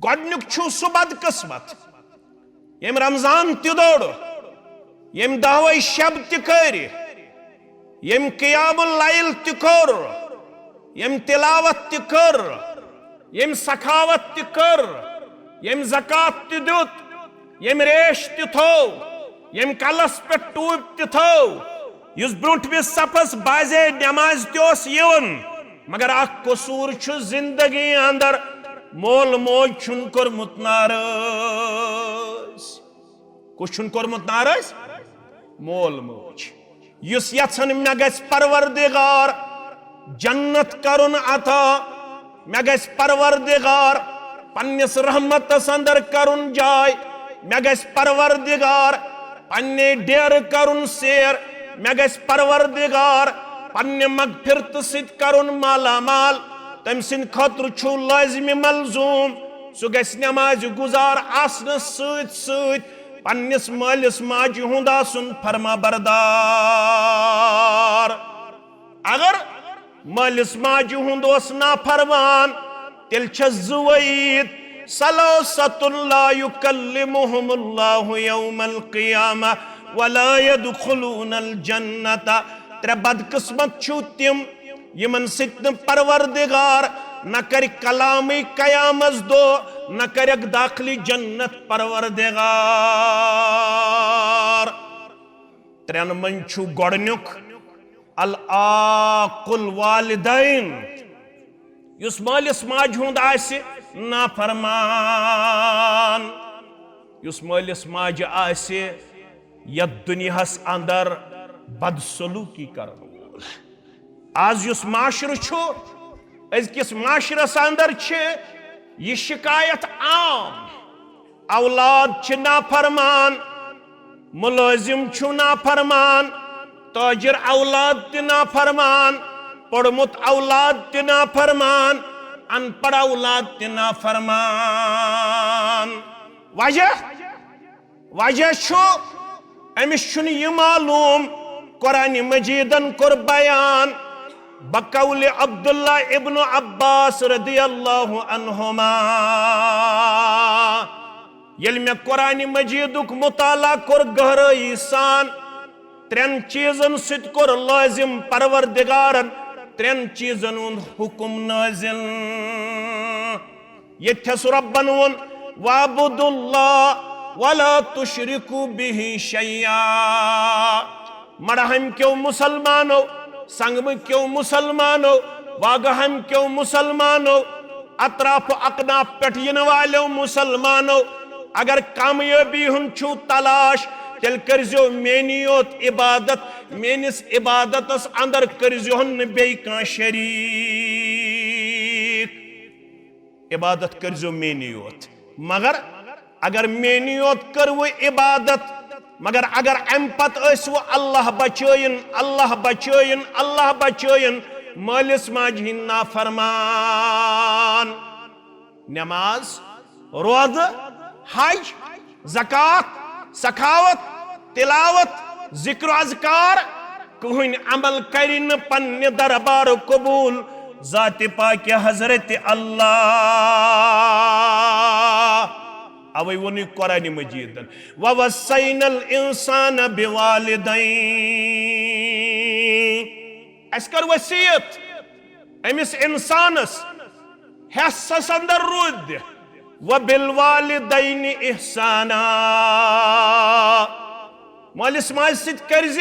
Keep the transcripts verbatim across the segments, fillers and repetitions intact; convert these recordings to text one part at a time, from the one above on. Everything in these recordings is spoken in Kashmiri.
گۄڈنیُک چھُ سُہ بدقٕسمت، ییٚمۍ رمضان تہِ دوٚر، ییٚمۍ دہوے شب تہِ کٔرۍ، ییٚمۍ قیام اللیل تہِ کوٚر، ییٚمۍ تلاوت تہِ کٔر، ییٚمۍ سخاوت تہِ کٔر، ییٚمۍ زکوٰۃ تہِ دیُت، ییٚمۍ ریش تہِ تھوو، ییٚمۍ کلس پٮ۪ٹھ ٹوپۍ تہِ تھٲو، یُس برونٹھ مِس صفس بازے نماز تہِ اوس یِوان، مگر اکھ قصور چھُ زندگی اندر، مول موج چھُن کوٚرمُت ناراض۔ کُس چھُن کوٚرمُت ناراض؟ مول موج۔ یُس یژھان مےٚ گژھِ پروردگار جنت کرُن عطا، مےٚ گژھِ پروردگار پننِس رحمتس اندر کرُن جاے، مےٚ گژھِ پروردگار پننہِ ڈیرٕ کرُن سیر، مےٚ گژھِ پروردگار پننہِ مغفرتہٕ سۭتۍ کرُن مالا مال۔ تٔمۍ سٕنٛدِ خٲطرٕ چھُ لٲزمِ ملزوم، سُہ گژھِ نمازِ گُزار آسنس سۭتۍ سۭتۍ پننِس مٲلِس ماجہِ ہُنٛد آسُن فرما بردار۔ اگر مٲلِس ماجہِ ہُنٛد اوس نافرمان، تیٚلہِ چھس زٕ وعید، ثلاثة لا يكلمهم الله يوم القيامة ولا يدخلون الجنة۔ ترٛےٚ بدقٕسمت چھِو تِم، یِمن سۭتۍ نہٕ پروردگار نہ کرِ کلامٕے قیامس دۄہ، نہ کرٮ۪کھ داخلہِ جنت پروردگار۔ ترٛٮ۪ن منٛز چھُ گۄڈٕنیُک العاق الوالدین، یُس مٲلِس ماجہِ ہُنٛد آسہِ نافرمان، یُس مٲلِس ماجہِ آسہِ یتھ دُنیاہس اندر بدسلوٗکی کرن وول۔ از یُس معاشرٕ چھُ، أزکِس معاشرس اندر چھِ یہِ شکایت عام، اولاد چھِ نافرمان، مُلٲزِم چھُ نافرمان، تاجر اولاد تہِ نافرمان، پوٚرمُت اولاد تہِ نافرمان، ان پڑھ اولاد تہِ نافرمان۔ وجہ؟ وجہ چھُ، أمِس چھُنہٕ یہِ معلوم، قرآن مجیدن کوٚر بیان بقول عبداللہ ابن عباس رضی اللہ عنہما، ییٚلہِ مےٚ قرآن مجیدُک مطالعہ کوٚر گہرٲیی سان، ترٛٮ۪ن چیٖزن سۭتۍ کوٚر لٲزم پروردگارن ترٛٮ۪ن چیٖزن ہُنٛد حُکم نٲزِل۔ ییٚتہِ تھس رۄبن ووٚن، "واعبدوا اللہ ولا تشرکوا بہ شیئا۔" مڑہم کیو مسلمانو، سنگمہٕ کیو مسلمانو، واگہم کیو مسلمانو، اطراف اکناف پٮ۪ٹھ یِنہٕ والٮ۪و مسلمانو، اگر کامیٲبی ہُنٛد چھُو تلاش، تیٚلہِ کٔرزیو میٛٲنی یوت عبادت، میٛٲنِس عبادتس اندر کٔرزیوہن نہٕ بیٚیہِ کانٛہہ شریٖک۔ عبادت کٔرزیو میٛٲنی یوت۔ مگر اگر میٛٲنی یوت کٔروٕ عبادت، مگر اگر امہِ پتہٕ ٲسوٕ اللہ بچٲیِن، اللہ بچٲیِن، اللہ بچٲیِن، مٲلِس ماجہِ ہٕنٛدۍ نافرمان، نماز، روزٕ، حج، زکوٰۃ، سخاوت، تلاوت، ذکر و اذکار، کٕہٕنۍ عمل کرِ نہٕ پننہِ دربار قبول ذاتِ پاکِ حضرت اللہ۔ اوے ووٚن یہِ قرآنِ مجیدن، "ووصینا الانسان بوالدین"۔ اسہِ کٔر وصیت أمِس انسانس حصس اندر رُت دِ، "وبالوالدین احسانا"، مٲلِس ماجہِ سۭتۍ کٔرزِ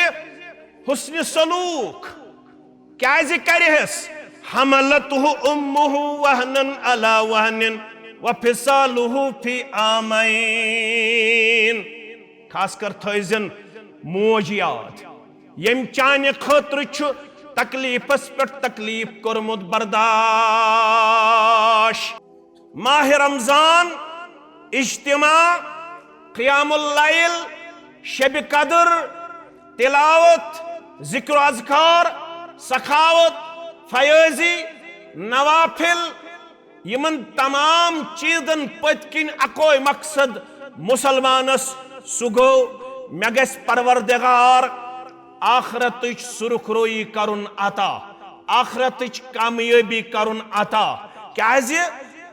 حسنِ سلوک۔ کیازِ کرِہس؟ "حملته امه وهنا على وهن وفصاله في عامين"۔ خاص کر تھٲوزن موج یاد، ییٚمۍ چانہِ خٲطرٕ چھُ تکلیفس پٮ۪ٹھ تکلیف کوٚرمُت برداش۔ ماہ رمضان، اجتماع، قیام اللیل، شب قدر، تلاوت، ذکر و اذکار، سخاوت، فیاضی، نوافل، یِمن تمام چیزن پٔتۍ کِنۍ اکوے مقصد مسلمانس، سُہ گوٚو مےٚ گژھِ پروردگار آخرتٕچ سُرخ رویی کرُن عطا، آخرتٕچ کامیٲبی کرُن عطا۔ کیازِ؟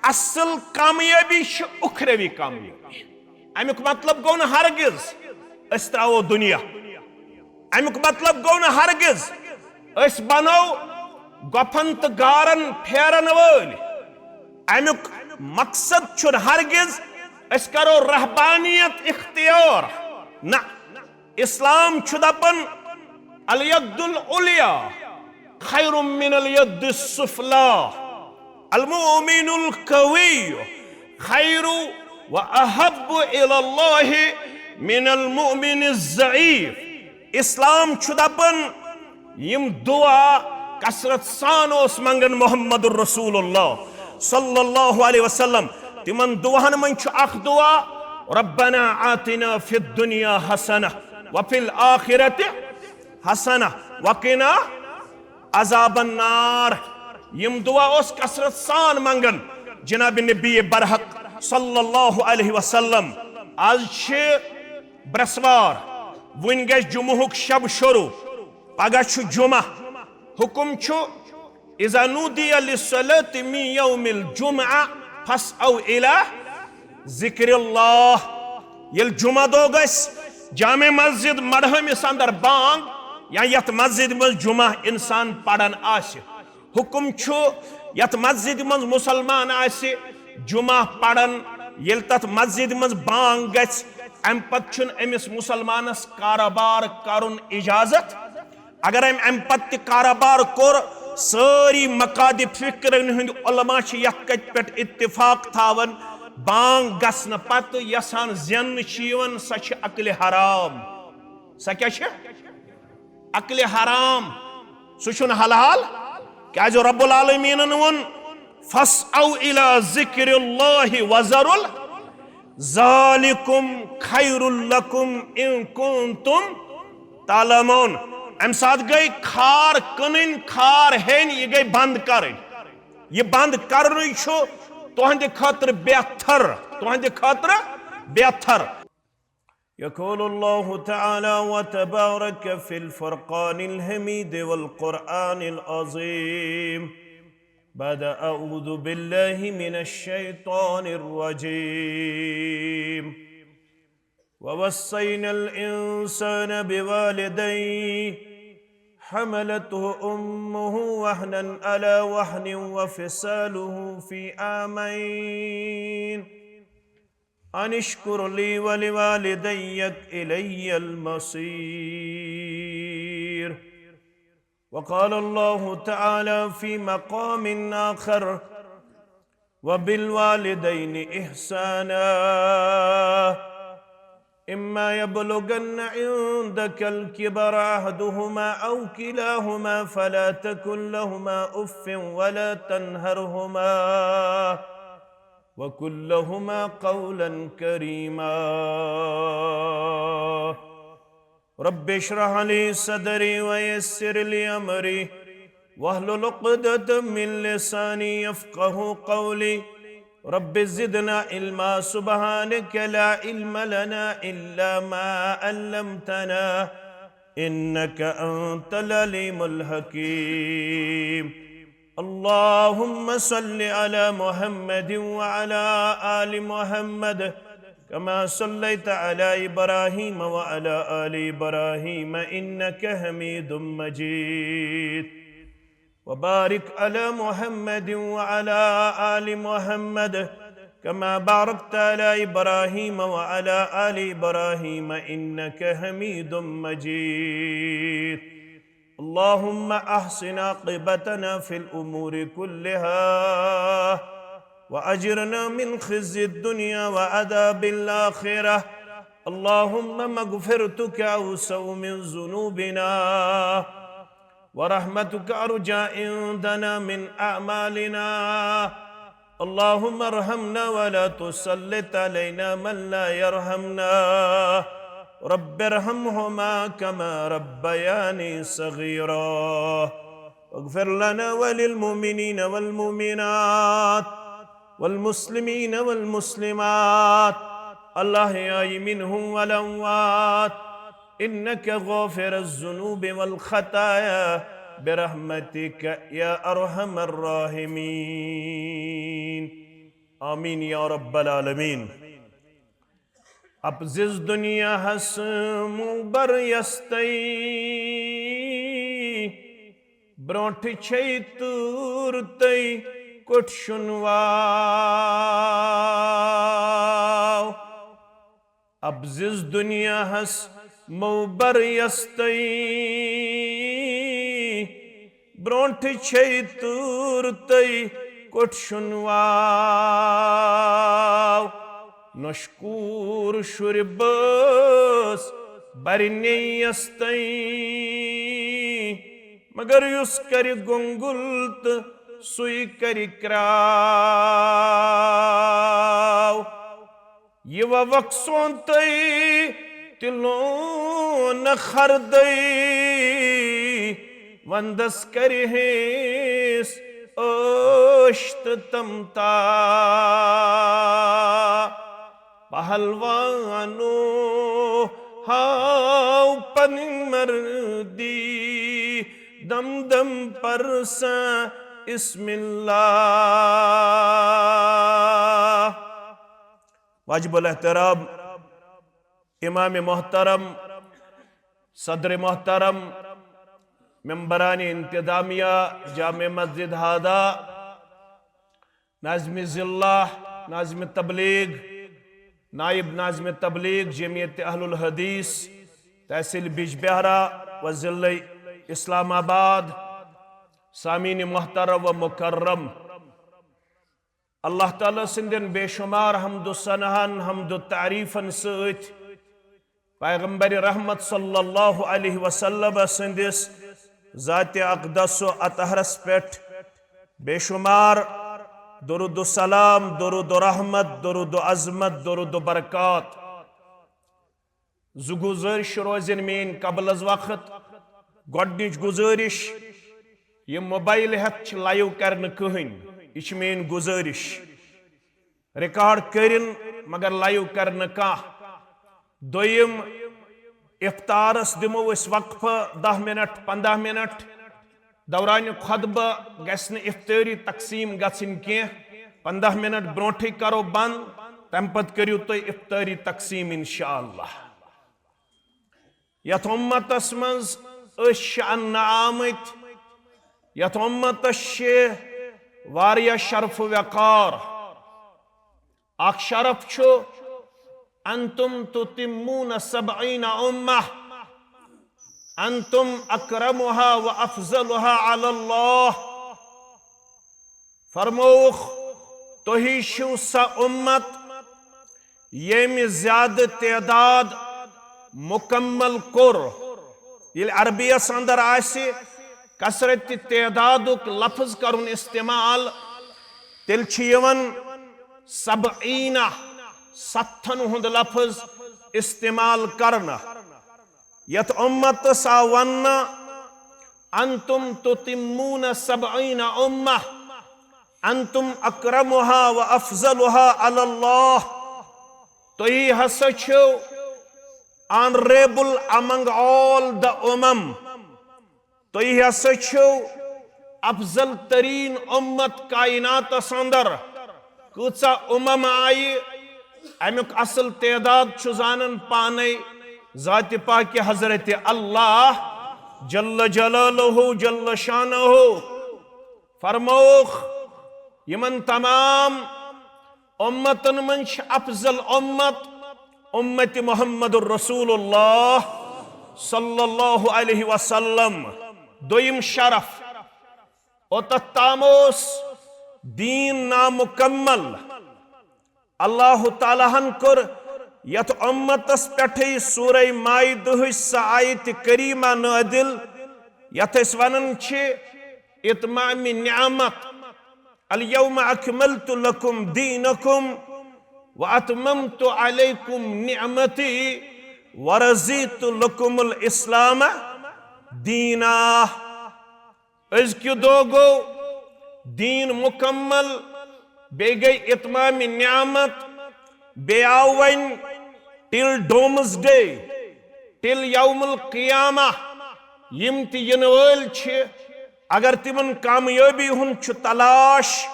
اصل کامیٲبی چھِ اُخروی کامیٲبی۔ امیُک مطلب گوٚو نہٕ ہرگز أسۍ ترٛاوو دُنیا۔ امیُک مطلب گوٚو نہٕ ہرگز أسۍ بنو گۄپھن تہٕ گارن پھیرن وٲلۍ۔ امیُک مقصد چھُنہٕ ہرگز أسۍ کرو رہبانیت اختیار۔ نہ، اسلام چھُ دپان، الید العلیا خیر من الید السفلی، المؤمن القوی خیر و احب الی اللہ من المؤمن الضعیف۔ اسلام چھُ دپان، یِم دعا کثرت سان اوس منگان محمد رسول اللہ صلی اللہ علیہ وسلم، تِمن دعاہن منٛز چھُ اکھ دعا، ربنا آتنا فی الدنیا حسنہ وفی الآخرۃ حسنہ وقنا عذاب النار۔ یِم دعا اوس کثرت سان منگان جناب نبی برحق صلی اللہ علیہ وسلم۔ آز چھِ برسوار، وُنہِ گژھِ جمعہُک شب شروع، پگاہ چھُ جمعہ۔ حکم چھُ، اذا نودی للصلاۃ من یوم الجمعہ فاسعوا الی ذکر اللہ۔ ییٚلہِ جمعہ دۄہ گژھِ جامع مسجد مڑہٲمِس اندر بانگ، یا یتھ مسجد منٛز جمعہ انسان پران آسہِ، حکم چھُ، یتھ مسجد منٛز مسلمان آسہِ جمعہ پران، ییٚلہِ تتھ مسجد منٛز بانگ گژھِ، امہِ پتہٕ چھُنہٕ أمِس مسلمانس کاروبار کرُن اجازت۔ اگر أمۍ امہِ پتہٕ تہِ کاروبار کوٚر، سٲری مقادِ فکرن ہٕنٛدۍ علماء چھِ یتھ کتھِ پٮ۪ٹھ اتفاق تھاوان، بانگ گژھنہٕ پتہٕ یۄس ہن زیننہٕ چھِ یِوان، سۄ چھِ اکلِ حرام۔ سۄ کیٛاہ چھِ؟ اکلِ حرام۔ سُہ چھُنہٕ حلال، کیٛازِ رب العالمینن ووٚن، فاسعوا الی ذکر اللہ وذروا ال-، ذالکم خیر لکم ان کنتم تعلمون۔ امہِ ساتہٕ گٔے کھار کٕنٕنۍ، کھار ہیٚنۍ، یہِ گٔے بنٛد کرٕنۍ۔ یہِ بنٛد کرنُے چھُ تُہنٛدِ خٲطرٕ بہتر، تُہنٛدِ خٲطرٕ بہتر۔ يقول الله تعالى وتبارك في الفرقان الحميد والقرآن العظيم بعد أعوذ بالله من الشيطان الرجيم. ووصينا الإنسان بوالديه حملته أمه وهنا على وهن وفصاله في عامين أن اشكر لي ولوالديك إلي المصير. وقال الله تعالى في مقام آخر: وبالوالدين إحسانا، إما يبلغن عندك الكبر أحدهما أو كلاهما فلا تقل لهما أف ولا تنهرهما وقل لهما قولا كريما. رب اشرح لي صدري ويسر لي أمري واحلل عقدة من لساني يفقه قولي. رب زدنا علما. سبحانك لا علم لنا إلا ما علمتنا إنك أنت العليم الحكيم. اللهم صل على محمد وعلى آل محمد كما صليت على إبراهيم وعلى آل إبراهيم إنك حميد مجيد. وبارك على محمد وعلى آل محمد كما باركت على إبراهيم وعلى آل إبراهيم إنك حميد مجيد. اللهم أحسن عاقبتنا في الأمور كلها وأجرنا من خزي الدنيا وعذاب الآخرة. اللهم مغفرتك أوسع من ذنوبنا ورحمتك أرجى عندنا من أعمالنا. اللهم ارحمنا ولا تسلط علينا من لا يرحمنا. رب ارحمهما كما ربياني صغيرا. واغفر لنا وللمؤمنين والمؤمنات والمسلمين والمسلمات الأحياء منهم والأموات إنك غافر الذنوب والخطايا برحمتك يا أرحم الراحمين. آمین یا رب العالمین۔ اپزِس دُنیاہس مُبر یستَے، برونٛٹھ چھے تۭر تَے کوٚٹ شُنواو۔ اپزِس دُنیاہس مُبر یستَے، برونٛٹھ چھے تۭر تَے کوٚٹ شُنواو۔ نۄشہِ کوٗر شُرۍ بٲژ برنے یستَے، مگر یُس کرِ گۄنٛگُل تہٕ سُے کرِ کرٛاو۔ یہِ ووکھ سونتَے تہِ لون خردَے، وندس کرِ ہیس عٲش تہٕ تمتا۔ پہلوانو، ہاو پنٕنۍ مردی، دم دم پرسا اسم اللہ۔ واجب الاحترام امام محترم، صدر محترم، ممبران انتظامیہ جامع مسجد ہادہ، ناظم ضلع، ناظم تبلیغ، نائب ناظم تبلیغ جمعیت اہل الحدیث، تحصیل بجبہرہ و ضلع اسلام آباد، سامعین محترم و مکرم، اللہ تعالیٰ سٕنٛدٮ۪ن بے شمار حمد و ثناہن، حمد و تعریفن سۭتۍ پیغمبر رحمت صلی اللہ علیہ وسلم سٕنٛدِس ذات اقدس و اطہرس پٮ۪ٹھ بے شمار درود و سلام، درود و رحمت، درود و عظمت، درود و برکات۔ زٕ گُزٲرِش روزن میٲنۍ قبل از وقت۔ گۄڈٕنِچ گُزٲرِش، یہِ موبایل ہٮ۪تھ چھِ لایو کرنہٕ کٕہٕنۍ، یہِ چھِ میٲنۍ گُزٲرِش۔ ریکارڈ کٔرِن، مگر لایو کرنہٕ کانٛہہ۔ دوٚیِم، افطارس دِمو أسۍ وقفہٕ دَہ منٹ، پنٛداہ منٹ۔ دوران خطبہٕ گژھِ نہٕ افطٲری تقسیٖم گژھٕنۍ کینٛہہ، پنٛداہ منٹ برونٛٹھٕے کرو بند، تمہِ پتہٕ کٔرِو تُہۍ افطٲری تقسیٖم انشاءاللہ۔ یتھ امتس منٛز أسۍ چھِ اننہٕ آمٕتۍ، یتھ امتس چھِ واریاہ شرف و وقار۔ اکھ شرف چھُ، انتم تتمون سبعین امہ، انتم اکرمها و افضلها علی اللہ۔ فرمووُکھ، تُہی چھِو سۄ امت ییٚمہِ زیادٕ تعداد مکمل کوٚر۔ ییٚلہِ عربیَس اندر آسہِ کثرت تعدادُک لفظ کرُن استعمال، تیٚلہِ چھُ یِوان سبعینہ، ستھن ہُنٛد لفظ استعمال کرنہٕ۔ یتھ امتس آو وننہٕ، انتم تتمون سبعین امہ، انتم اکرمها و افضلها علی اللہ۔ تُہی ہسا چھِو honorable among all the امم۔ تُہی ہسا چھِو افضل ترین امت کائناتس اندر۔ کۭژاہ امم آیہِ، امیُک اصل تعداد چھُ زانان پانے ذات پاک حضرت اللہ جل جلالہ جل شانہ۔ فرمووُکھ، یِمن تمام امتن منٛز چھِ افضل امت امت محمد رسول اللہ صلی اللہ علیہ وسلم۔ دوٚیِم شرف، اوٚتتھ تام اوس دیٖن نامُکمل۔ اللہ تعالیٰ ہن کوٚر یتھ امتس پٮ۪ٹھٕے سورہ مائدہٕچ سۄ آیت کریمہ نازل، یتھ أسۍ ونان چھِ اتمام نعمت، الیوم اکملت لکم دینکم و اتممت علیکم نعمتی و رضیت لکم الاسلام دینا۔ أزکہِ دۄہ گوٚو دیٖن مُکمل، بیٚیہِ گٔے اتمام نعمت، بیٚیہِ آو وۄنۍ till doomsday، till یوم القیامہ، یِم تہِ یِنہٕ وٲلۍ چھِ، اگر تِمن کامیٲبی ہُنٛد چھُ تلاش،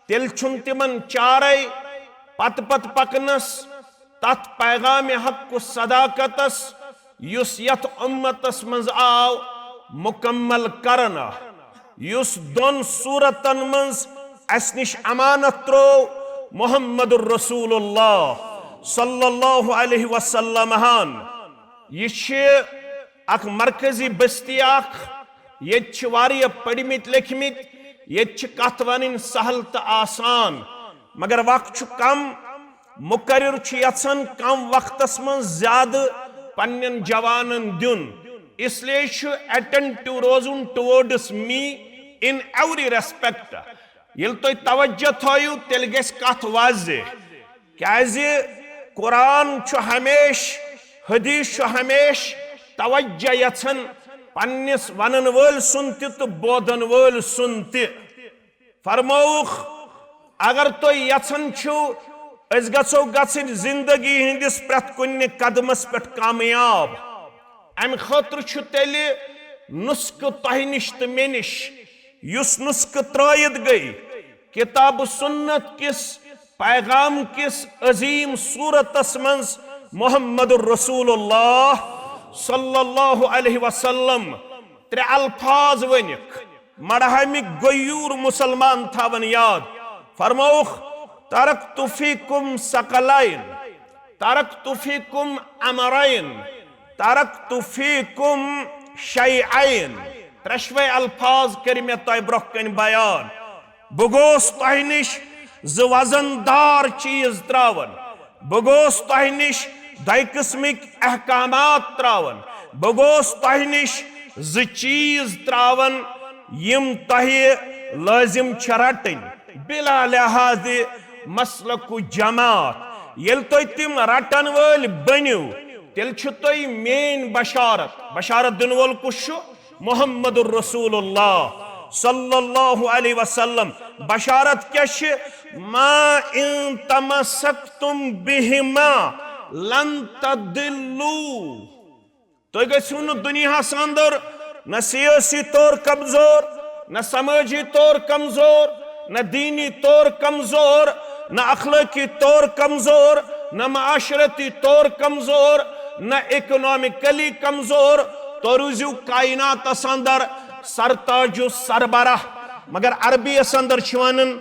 تیٚلہِ چھُنہٕ تِمن چارے پتہٕ پتہٕ پکنس، تتھ پیغام حق و صداقتس، یُس یتھ امتس منٛز آو مکمل کرنہٕ، یُس دۄن صورتن منٛز اسہِ نِش امانت ترٛوو محمد رسول اللہ صلی اللہ علیہ وسلم ہن۔ یہِ چھِ اکھ مرکزی بستی اکھ، ییٚتہِ چھِ واریاہ پٔرمٕتۍ لیکھمٕتۍ، ییٚتہِ چھِ کتھ ونٕنۍ سہل تہٕ آسان، مگر وقت چھُ کم۔ مقرر چھُ یژھان کم وقتس منٛز زیادٕ پننٮ۪ن جوانن دیُن، اس لیے چھُ attentive روزُن towards me in every respect۔ ییٚلہِ تُہۍ توجہ تھٲیِو، تیٚلہِ گژھِ کتھ واضح، کیازِ قرآن چھُ ہمیشہ، حدیث چھُ ہمیشہ توجہ یژھان پننِس ونن وٲلۍ سُنٛد تہِ تہٕ بوزن وٲلۍ سُنٛد تہِ۔ فرمووُکھ، اگر تُہۍ یژھان چھِو أسۍ گژھو گژھٕنۍ زندگی ہٕنٛدِس پرٛٮ۪تھ کُنہِ قدمس پٮ۪ٹھ کامیاب، امہِ خٲطرٕ چھُ تیٚلہِ نسخہٕ تۄہہِ نِش تہٕ مےٚ نِش، یُس نسخہٕ ترٲوِتھ گٔے کتاب سنت کِس پیغام کِس عظیم صورتس منٛز محمد رسول اللہ صلی اللہ علیہ وسلم۔ ترٛےٚ الفاظ ؤنِکھ، مڑہمٕکۍ غیور مسلمان تھاون یاد۔ فرمووُکھ، ترکت فیکم ثقلین، ترکت فیکم امرین، ترکت فیکم شیئین۔ ترٛشوے الفاظ کٔرۍ مےٚ تۄہہِ برونٛہہ کنہِ بیان۔ بہٕ گوس تۄہہِ نِش زٕ وزن دار چیز تراون، بہٕ گوس تۄہہِ نِش دۄیہِ قٕسمٕکۍ احکامات تراون، بہٕ گوس تۄہہِ نِش زٕ چیز تراون، یِم تۄہہِ لٲزم چھِ رٹٕنۍ بلا لحاظ مسلک و جماعت۔ ییٚلہِ تُہۍ تِم رٹن وٲلۍ بٔنِو، تیٚلہِ چھُ تۄہہِ میٲنۍ بشارت۔ بشارت دِنہٕ وول کُس چھُ؟ محمد رسول اللہ صلی اللہ علیہ وسلم۔ بشارت کیا چھ؟ ما ان تمسکتم بہما لن تضلوا۔ تُہۍ گٔژھِو نہٕ دُنیاہس اندر نہ سیٲسی طور کمزور، نہ سمٲجی طور کمزور، نہ دینی طور کمزور، نہ اخلٲقی طور کمزور، نہ معاشرتی طور کمزور، نہ اکنامکلی کمزور۔ تو روٗزِو کائناتس اندر سرتاج و سربراہ۔ مگر عربی یس اندر چھِ ونان،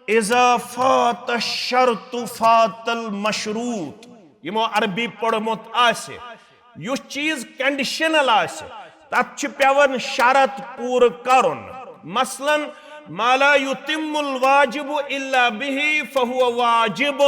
اذا فات الشرط فات المشروط۔ یِمو عربی پوٚرمُت آسہِ، یُس چیز کنڈیشنل آسہِ، تتھ چھُ پیوان شرط پوٗرٕ کرُن۔ مثلاً، ما لا یتم الواجب الا به فهو واجب۔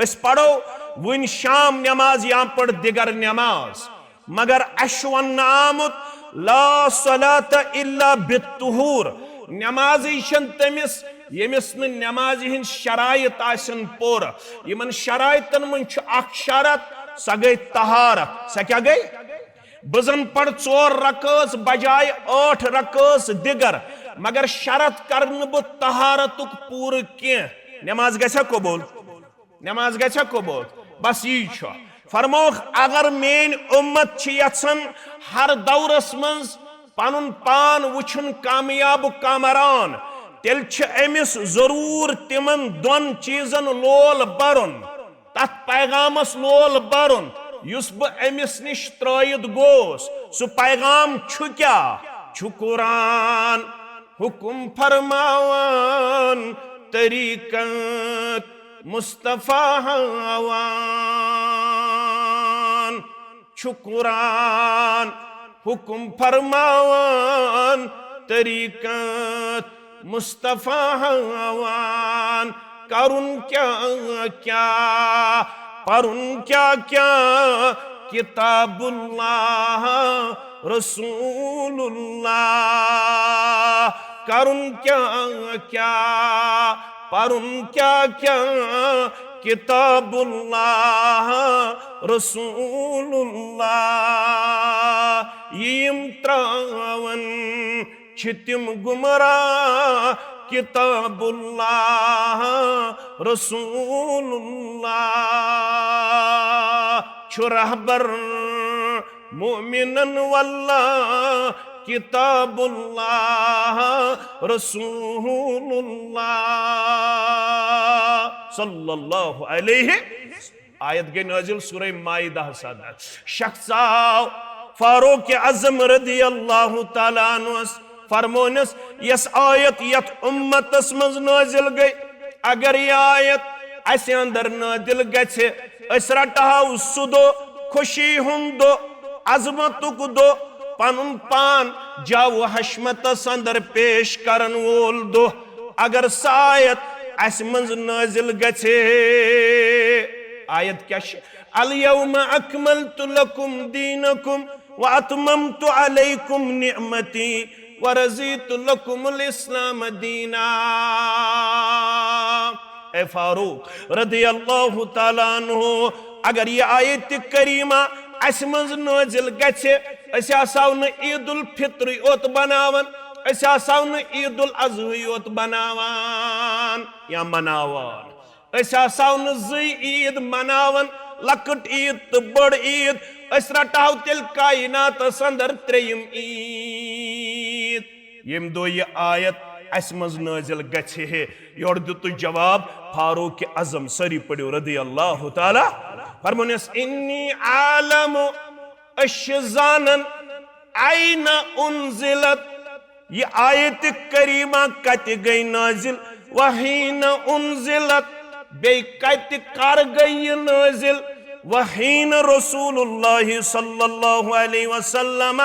أسۍ پرو وُنہِ شام نماز یا پٔر دِگر نماز، مگر اسہِ چھُ وننہٕ آمُت، لا صلاة الا بالطہور۔ نمازٕے چھنہٕ تٔمِس ییٚمِس نہٕ نمازِ ہٕنٛدۍ شرائط آسن پوٗرٕ۔ یِمن شرائطن منٛز چھُ اکھ شرط، سۄ گٔے طہارت۔ سۄ کیٛاہ گٔے؟ بہٕ زن پرٕ ژور رکٲژ بجایہِ ٲٹھ رکٲژ دِگر، مگر شرط کرٕ نہٕ بہٕ طہارتُک پوٗرٕ کینٛہہ۔ نماز گژھیٛا قبول؟ نماز گژھیٛا قبول؟ بس یی چھُ۔ فرمووُکھ، اگر میٲنۍ اُمت چھِ یژھان ہر دورس منٛز پنُن پان وٕچھُن کامیاب و کامران، تیٚلہِ چھِ أمِس ضروٗر تِمن دۄن چیٖزن لول برُن، تتھ پیغامس لول برُن یُس بہٕ أمِس نِش ترٲوِتھ گوس۔ سُہ پیغام چھُ کیٛاہ؟ چھُ قرآن حکم فرماوان، طریقت مصطفیٰ ہاوان۔ چھُ قرآن حکم فرماوان، طریقت مصطفیٰ ہاوان۔ کرُن کیٛاہ کیٛاہ، پرُن کیٛاہ کیٛاہ، کتاب اللہ رسول اللہ۔ کرُن کیٛاہ کیٛاہ، پرُن کیٛاہ کیٛاہ، کتاب اللہ رسول اللہ۔ یِم ترٛاوان چھِ تِم گمراہ، کتاب اللہ رسول اللہ۔ چھُ رہبر مؤمنن واللہ، کتاب اللہ رسول اللہ صلی اللہ علیہ۔ آیت گٔے نازل سورہ مائدہس اندر۔ شخص آو فاروق اعظم رضی اللہ تعالیٰ عنہس فرمونس، یس آیت یتھ امتس منٛز نازل گٔے، اگر یہ آیت اسہِ اندر نازل گژھِ، أسۍ رٹہو سُہ دۄہ، خوشی ہُنٛد دۄہ، عظمتُک دۄہ، پنُن پان جاو حشمتس اندر پیش کرن وول دۄہ، اگر سۄ آیت اسہِ منٛز نازل گژھِ۔ آیت کیٛاہ چھِ؟ الیوم اکملت لکم دینکم واتممت علیکم نعمتی ورضیت لکم الاسلام دینا۔ اے فاروق رضی اللہ تعالیٰ عنہ، اگر یہ آیت کریمہ اسہِ منٛز نازل گژھِ، أسۍ آسہو نہٕ عید الفطرٕے یوت بناوان، أسۍ آسہو نہٕ عید الاضحی یوت بناوان یا مناوان۔ أسۍ آسہو نہٕ زٕے عید مناوان، لۄکٕٹ عید تہٕ بٔڑ عید۔ أسۍ رٹہو تیٚلہِ کائناتس اندر ترٛیٚیِم عید، ییٚمہِ دۄہ یہِ آیت اسہِ منٛز نٲزِل گژھِ ہے۔ یورٕ دیُتُس جواب فاروق اعظم، سٲری پٔرِو رضی اللہ تعالیٰ۔ فرمونس، انی عالم، أسۍ چھِ زانان، این انزلت، یہ آیت کریمہ کتہِ گٔے نازل؟ وحین انزلت، بیٚیہِ کتہِ کر گٔے یہ نازل؟ وحین رسول اللہ صلی اللہ علیہ وسلم،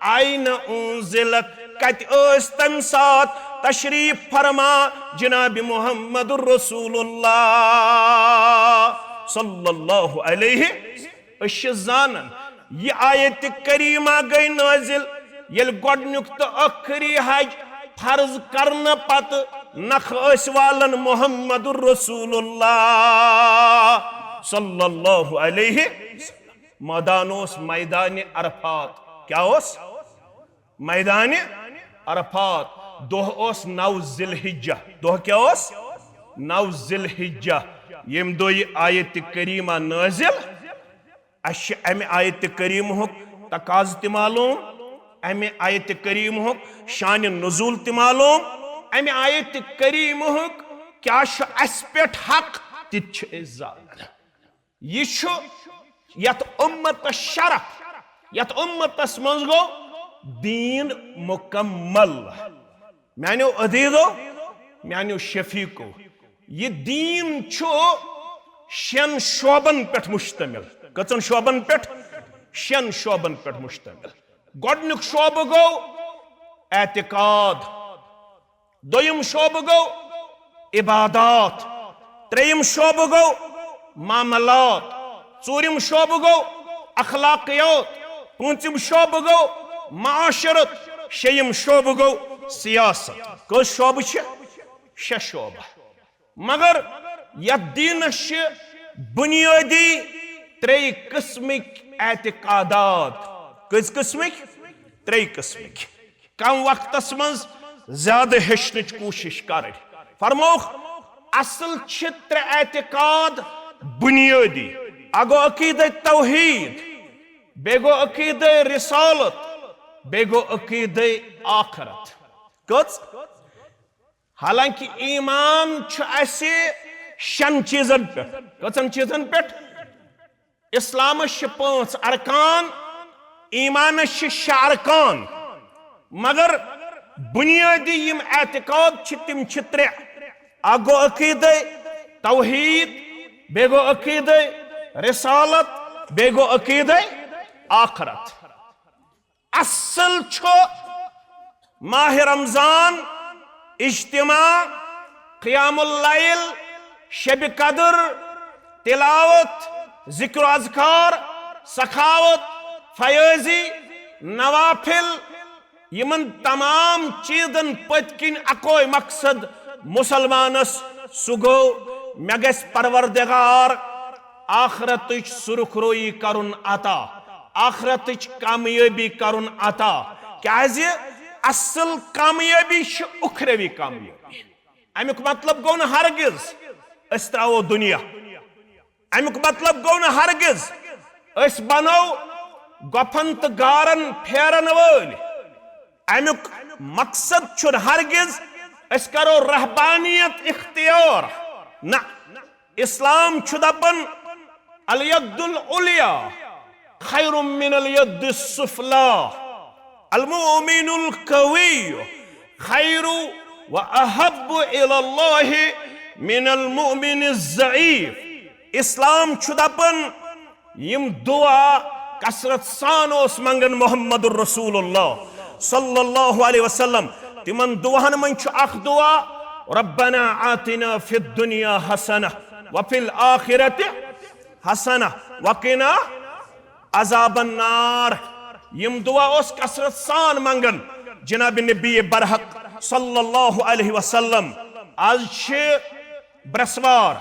این انزلت، کتہِ ٲسۍ تمہِ ساتہٕ تشریف فرما جناب محمد رسول اللہ صلی اللہ علیہ؟ أسۍ چھِ زانان، یہ آیت کریمہ گٔے نازل، ییٚلہِ گۄڈنیُک تہٕ ٲخری حج فرض کرنہٕ پتہٕ نکھٕ ٲسۍ والان محمد رسول اللہ صلی اللہ علیہ۔ مٲدان اوس میدان عرفات۔ کیٛاہ اوس؟ میدان عرفات۔ دۄہ اوس نو ذی الحجہ۔ دۄہ کیٛاہ اوس؟ نو ذی الحجہ۔ ییٚمہِ دۄہ یہِ آیت کریمہ نازل، اسہِ چھِ امہِ آیت کریمہُک تقاضہٕ تہِ معلوم، امہِ آیت کریمہُک شان نزول تہِ معلوم، امہِ آیت کریمہُک کیٛاہ چھُ اسہِ پٮ۪ٹھ حق، تہِ تہِ چھِ أسۍ زانان۔ یہ چھُ یتھ امتس شرف، یتھ امتس منٛز گوٚو دین مکمل۔ میانیو عزیزو، میانیو شفیقو، یہ دین چھُ شٮ۪ن شعبن پٮ۪ٹھ مشتمل۔ کٔژن شعبن پٮ۪ٹھ؟ شٮ۪ن شعبن پٮ۪ٹھ مشتمل۔ گۄڈنیُک شعبہٕ گوٚو اعتقاد، دوٚیِم شعبہٕ گوٚو عبادات، ترٛیٚیِم شعبہٕ گوٚو معاملات، ژوٗرِم شعبہٕ گوٚو اخلاقیات، پوٗنٛژِم شعبہٕ گوٚو معاشرت، شیٚیِم شعبہٕ گوٚو سیاست۔ کٔژ شعبہٕ چھِ؟ شےٚ شعبہٕ۔ مگر یتھ دینس چھِ بنیٲدی ترٛیٚیہِ قٕسمٕکۍ اعتقادات۔ کٔژ قٕسمٕکۍ؟ ترٛیٚیہِ قٕسمٕکۍ۔ کم وقتس منٛز زیادٕ ہیٚچھنٕچ کوٗشش کرٕنۍ۔ فرمووُکھ، اصل چھِ ترٛےٚ اعتقاد بنیٲدی۔ اکھ گوٚو عقیدے توحید، بیٚیہِ گوٚو عقیدے رسالت، بیٚیہِ گوٚو عقیدے آخرت۔ کٔژ؟ حالانکہ ایمان چھُ اسہِ شٮ۪ن چیٖزن پٮ۪ٹھ۔ کٔژن چیٖزن پٮ۪ٹھ؟ اسلامس چھِ پانٛژھ ارکان، ایمانس چھِ شےٚ ارکان، مگر بنیٲدی یِم اعتقاد چھِ، تِم چھِ ترٛےٚ۔ اکھ گوٚو عقیدے توحید، بیٚیہِ گوٚو عقیدے رسالت، بیٚیہِ گوٚو عقیدے آخرت۔ اصل چھُ ماہ رمضان، اجتماع، قیام اللیل، شب قدر، تلاوت، ذکر و اذکار، سخاوت، فیاضی، نوافل، یِمن تمام چیٖزن پٔتۍ کِنۍ اکوے مقصد مسلمانس، سُہ گوٚو مےٚ گژھِ پروردگار آخرتٕچ سُرخ رویی کرُن عطا، آخرتٕچ کامیٲبی کرُن عطا۔ کیازِ؟ اصل کامیٲبی چھِ اُخروی کامیٲبی۔ امیُک مطلب گوٚو نہٕ ہرگز أسۍ ترٛاوو دُنیا۔ امیُک مطلب گوٚو نہٕ ہرگز أسۍ بنو گۄپھن تہٕ گارن پھیرن وٲلۍ۔ امیُک مقصد چھُنہٕ ہرگز أسۍ کرو رہبانیت اختیار۔ نہ، اسلام چھُ دپان، الید العلیا خیر من الید السفلی، المؤمن القوی خیر و احب الی اللہ من المؤمن الضعیف۔ اسلام چھُ دپان، یم دعا کثرت سان اوس منگان محمد رسول اللہ صلی اللہ علیہ وسلم، تمن دعاہن منٛز چھُ اکھ دعا، ربنا آتنا فی الدنیا حسنہ وفی الآخرۃ حسنہ وقنا عذاب النار۔ یم دعا اوس کثرت سان منگان جناب نبی برحق صلی اللہ علیہ وسلم۔ آز چھِ برسوار،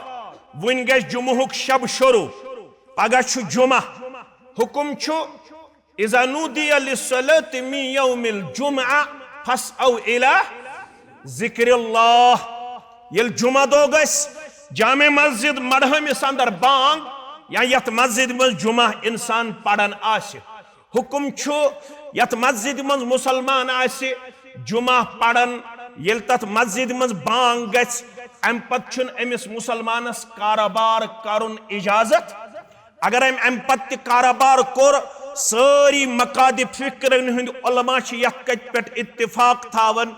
وُنہِ گژھِ جمعہُک شب شروع، پگاہ چھُ جمعہ۔ حکم چھُ، اذا نودی للصلاۃ من یوم الجمعہ فاسعوا الی ذکر اللہ۔ ییٚلہِ جمعہ دۄہ گژھِ جامع مسجد مڑہٲمِس اندر بانگ، یا یتھ مسجد منٛز جمعہ انسان پران آسہِ، حکم چھُ، یتھ مسجد منٛز مسلمان آسہِ جمعہ پران، ییٚلہِ تتھ مسجد منٛز بانگ گژھِ، امہِ پتہٕ چھُنہٕ أمِس مسلمانس کاروبار کرُن اجازت۔ اگر أمۍ امہِ پتہٕ تہِ کاروبار کوٚر، سٲری مقادِ فکرن ہٕنٛدۍ علماء چھِ یتھ کتھِ پٮ۪ٹھ اتفاق تھاوان،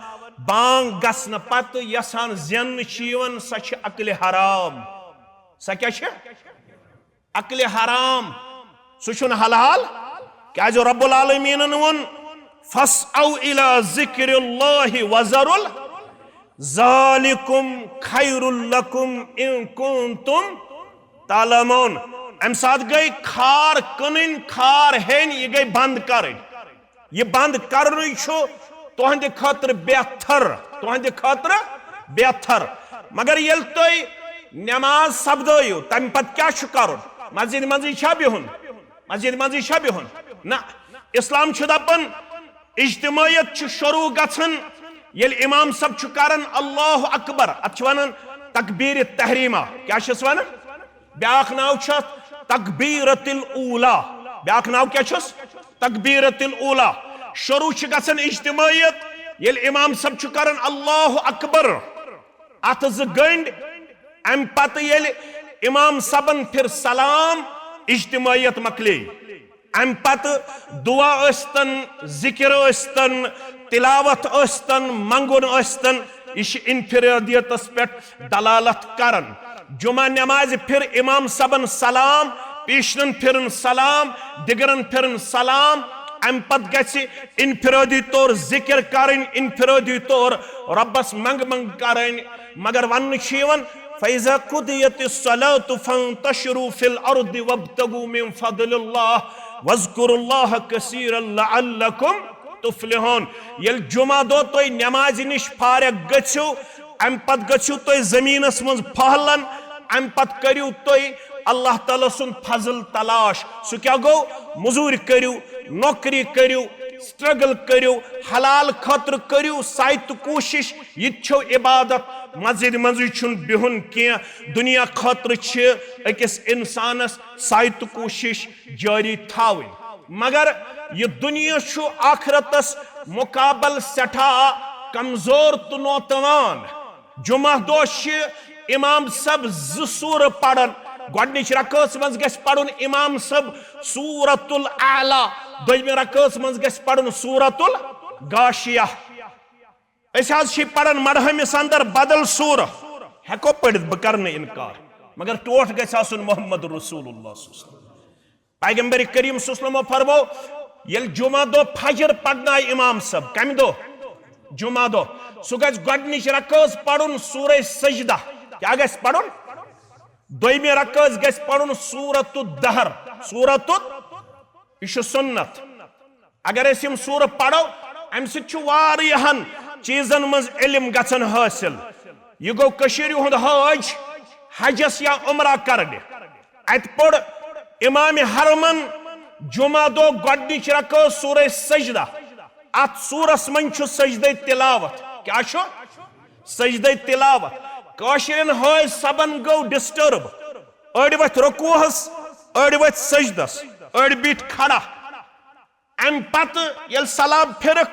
بانگ گژھنہٕ پتہٕ یژھان زیننہٕ چھِ یِوان، سۄ چھِ اکلِ حرام۔ سۄ کیٛاہ چھِ؟ اکلِ حرام۔ سُہ چھُنہٕ حلال، کیٛازِ رب العالمینن ووٚن، فاسعوا الی ذکر اللہ وذروا ال-، ذالکم خیر لکم ان کنتم تعلمون۔ امہِ ساتہٕ گٔے کھار کٕنٕنۍ، کھار ہیٚنۍ، یہِ گٔے بنٛد کرٕنۍ۔ یہِ بنٛد کرنُے چھُ تُہنٛدِ خٲطرٕ بہتر، تُہنٛدِ خٲطرٕ بہتر۔ مگر ییٚلہِ تُہۍ نماز سپدٲیِو، تمہِ پتہٕ کیٛاہ چھُ کرُن؟ مسجد منٛزٕے چھا بِہُن؟ مسجد منٛزٕے چھا بِہُن؟ نہ، اسلام چھُ دپان، اجتماعیت چھِ شروع گژھان ییٚلہِ امام صٲب چھُ کران اللہ اکبر، اتھ چھِ ونان تکبیر تحریمہ۔ کیٛاہ چھِس ونان؟ بیاکھ ناو چھُ اتھ تکبیرۃ الاولیٰ۔ بیاکھ ناو کیٛاہ چھُس؟ تکبیرۃ الاولیٰ۔ شروع چھِ گژھان اجتماعیت ییٚلہِ امام صٲب چھُ کران اللہ اکبر، اتھٕ زٕ گٔنڈۍ، امہِ پتہٕ ییٚلہِ امام صٲبن پھِر سلام، اجتماعیت مۄکلے۔ امہِ پتہٕ دعا ٲسۍتن، ذکر ٲسۍتن، تلاوت ٲسۍتن، منگُن ٲسۍتن، یہِ چھِ انفرادیتس پٮ۪ٹھ دلالت کران۔ جمعہ نمازِ پھِر امام صٲبن سلام، پیشنن پھِرن سلام، دِگرن پھِرن سلام، امہِ پتہٕ گژھِ انفرادی طور ذکر کرٕنۍ، انفرادی طور رۄبس منگ منگ کرٕنۍ۔ مگر وننہٕ چھُ یِوان، فَإِذَا قُضِيَتِ الصَّلَاةُ فَانتَشِرُوا فِي الْأَرْضِ وَابْتَغُوا مِنْ فَضْلِ اللَّهِ وَاذْكُرُوا اللَّهَ كَثِيرًا لَعَلَّكُمْ تُفْلِحُونَ۔ ییٚلہِ جمعہ دۄہ تُہۍ نمازِ نِش فارغ گٔژھِو، امہِ پتہٕ گٔژھِو تُہۍ زٔمیٖنس منٛز پھہلن، امہِ پتہٕ کٔرِو تُہۍ اللہ تعالیٰ سُنٛد فضل تلاش۔ سُہ کیٛاہ گوٚو؟ مٔزوٗرۍ کٔرِو، نوکری کٔرِو، سٹرگل کٔرِو، حلال خٲطرٕ کٔرِو سعی تہٕ کوٗشش۔ یہِ تہِ چھو عبادت، مسجد منٛزٕے چھُنہٕ بِہُن کینٛہہ۔ دُنیا خٲطرٕ چھِ أکِس اِنسانَس سعی تہٕ کوٗشِش جٲری تھاوٕنۍ۔ مگر یہِ دُنیا چھُ آخرتَس مُقابل سٮ۪ٹھاہ کمزور تہٕ نوتوان۔ جمعہ دۄہ چھِ امام صٲب زٕ سورٕ پران۔ گۄڈٕنِچ رکٲژ منٛز گژھِ پرُن امام صٲب سورۃ الاعلیٰ، دوٚیمہِ رکٲژ منٛز گژھِ پرُن سورۃ الغاشیہ۔ أسۍ حظ چھِ پران مڑہٲمِس اندر بدل سورہ، ہیٚکو پٔرِتھ، بہٕ کرٕ نہٕ انکار، مگر ٹوٹھ گژھِ آسُن محمد رسول اللہ صلی اللہ علیہ وسلم۔ پیغمبر کریم صلی اللہ علیہ وسلم فرمو، ییٚلہِ جمعہ دۄہ فجر پرنایہِ امام صٲب، کمہِ دۄہ؟ جمعہ دۄہ۔ سُہ گژھِ گۄڈٕنِچ رکٲژ پرُن سورہ سجدہ۔ کیٛاہ گژھِ پرُن؟ دوٚیمہِ رکٲژ گژھِ پرُن سورۃ الدہر۔ سورۃ ال-، یہِ چھُ سُنت۔ اگر أسۍ یِم سورہ پرو، امہِ سۭتۍ چھُ واریاہن چیٖزن منٛز علم گژھان حٲصِل۔ یہِ گوٚو کٔشیٖرِ ہُنٛد حٲج حجس یا عمرہ کرنہِ۔ اتہِ پوٚر امام حرمن جمعہ دۄہ گۄڈٕنِچ رکٲژ سورہ سجدہ۔ اتھ سورس منٛز چھُ سجدہ تلاوت۔ کیٛاہ چھُ؟ سجدہ تلاوت۔ کٲشرٮ۪ن حٲج صٲبن گوٚو disturb۔ أڑۍ ؤتھۍ رکوعس، أڑۍ ؤتھۍ سجدس، أڑۍ بیٖٹھۍ کھڑا۔ امہِ پتہٕ ییٚلہِ سلام پھِرکھ،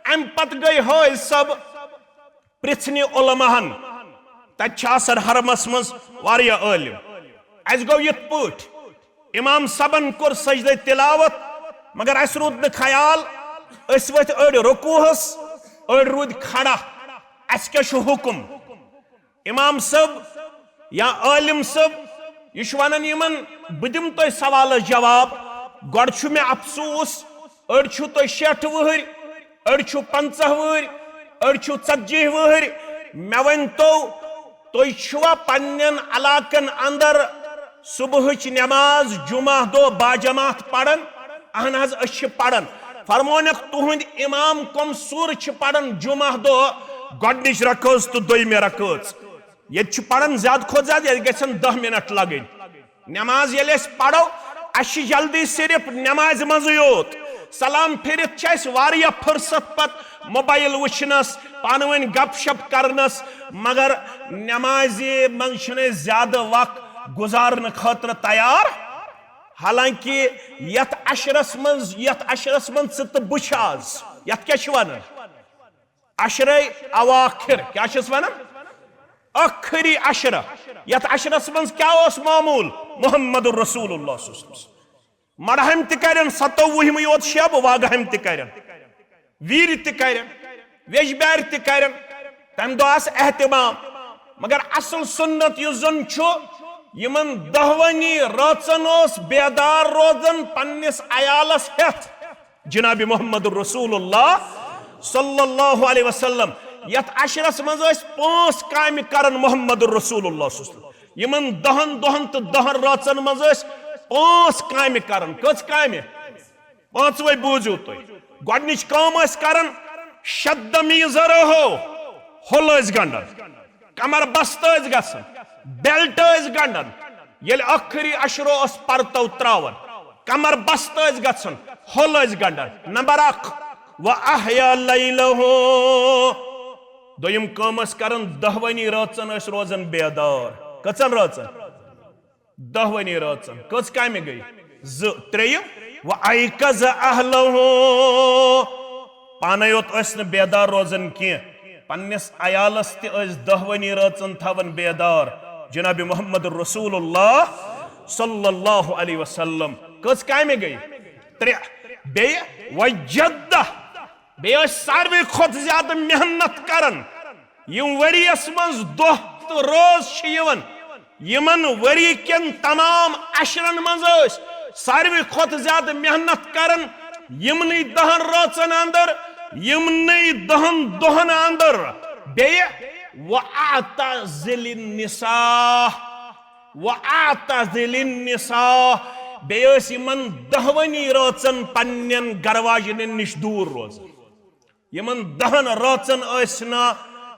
امہِ پتہٕ گٔے حٲج صٲب پرژھنہِ علماہن۔ تتہِ چھِ آسان حرمس منٛز واریاہ عٲلم۔ اسہِ گوٚو یِتھ پٲٹھۍ، امام صٲبن کوٚر سجدے تلاوت، مگر اسہِ روٗد نہٕ خیال، أسۍ ؤتھۍ أڑۍ رکوعس، أڑۍ روٗدۍ کھڑا، اسہِ کیٛاہ چھُ حکم؟ امام صٲب یا عٲلم صٲب، یہِ چھُ ونان یِمن، بہٕ دِمہٕ تۄہہِ سوالس جواب۔ گۄڈٕ چھُ مےٚ افسوس، أڑۍ چھِو تُہۍ شیٹھ وُہٕرۍ، أڑۍ چھِو پنٛژاہ وُہٕرۍ، أڑۍ چھِو ژتجی وُہٕرۍ۔ مےٚ ؤنۍ تو، تُہۍ چھِوا پننٮ۪ن علاقن اندر صبحٕچ نماز جمعہ دۄہ باجماعت پران؟ اہن حظ، أسۍ چھِ پران۔ فرمونکھ، تُہنٛدۍ امام کم سورٕ چھِ پران جمعہ دۄہ گۄڈنِچ رکٲژ تہٕ دوٚیمہِ رکٲژ؟ ییٚتہِ چھِ پران زیادٕ کھۄتہٕ زیادٕ، ییٚتہِ گژھن دہ منٹ لگٕنۍ۔ نماز ییٚلہِ أسۍ پرو، اسہِ چھِ جلدی صرف نمازِ منٛزٕے یوت۔ سلام پھِرِتھ چھِ اسہِ واریاہ فرصت پتہٕ موبایل وٕچھنس، پانہٕ ؤنۍ گپ شپ کرنس، مگر نمازِ منٛز چھِنہٕ أسۍ زیادٕ وق گزارنہٕ خٲطرٕ تیار۔ حالانکہ یتھ عشرس منٛز، یتھ عشرس منٛز ژٕ تہٕ بہٕ چھِ آز، یتھ کیٛاہ چھِ ونان؟ عشرے اواخر، کیٛاہ چھِس ونان؟ ٲخری عشرہ۔ یتھ عشرس منٛز کیٛاہ اوس معمول؟ محمد رسول اللہ صلی اللہ علیہ وسلم۔ مڑہم تہِ کرن، ستووُہمہِ یوت شب واگہم تہِ کرن، ویرِ تہِ کرن، ویجبارِ تہِ کرن۔ تمہِ دۄہ آسہِ اہتمام۔ مگر اصل سنت یُس زن چھُ، یِمن دہونی رٲژن اوس بیدار روزان پننِس عیالس ہٮ۪تھ۔ جناب محمد رسول اللہ صلی اللہ علیہ وسلم، یتھ عشرس منٛز ٲسۍ پانٛژھ کامہِ کران محمد رسول اللہ صلی اللہ علیہ وسلم۔ یِمن دہن دۄہن تہٕ دہن رٲژن منٛز ٲسۍ پانٛژھ کامہِ کران۔ کٔژ کامہِ؟ پانٛژوے بوٗزِو تُہۍ۔ گۄڈنِچ کٲم ٲسۍ کران، شد میزرہو، ہُل ٲسۍ گنڈان، کمر بستہٕ ٲسۍ گژھان، بیلٹ ٲسۍ گنڈان۔ ییٚلہِ ٲخری عشرو اوس پرتو تراوان، کمر بستہٕ ٲسۍ گژھان، ہُل ٲسۍ گنڈان۔ نمبر اکھ، و احیا لیلہ۔ دوٚیِم کٲم ٲسۍ کران، دہوٲنی رٲژن ٲسۍ روزان بیدار۔ کٔژن رٲژن؟ دہوٲنی رٲژن۔ کٔژ کامہِ گٔے؟ زٕ۔ ترٛیٚیِم، و ایقظ اہلہ۔ پانے یوت ٲسۍ نہٕ بیدار روزان کینٛہہ، پننِس عیالس تہِ ٲسۍ دہوٲنی رٲژن تھاوان بیدار۔ جناب محمد رسول اللہ صلی اللہ علیہ وسلم۔ کٔژ کامہِ گٔے؟ ترٛےٚ۔ بیٚیہِ وجدہ، بیٚیہِ ٲسۍ ساروی کھۄتہٕ زیادٕ محنت کران۔ یِم ؤریَس منٛز دۄہ تہٕ رٲژ چھِ یِوان، یِمن ؤری کٮ۪ن تمام عشرن منٛز ٲسۍ ساروی کھۄتہٕ زیادٕ محنت کران یِمنٕے دہن رٲژن اندر، یِمنٕے دہن دۄہن اندر۔ بیٚیہِ وَاعْتَزِلِ النِّسَاءَ، وَاعْتَزِلِ النِّسَاءَ، بیٚیہِ ٲسۍ یِمن دہوٕنی رٲژن پننٮ۪ن گرٕ واجنٮ۪ن نِش دوٗر روزان۔ یِمن دہن رٲژن ٲسۍ نہٕ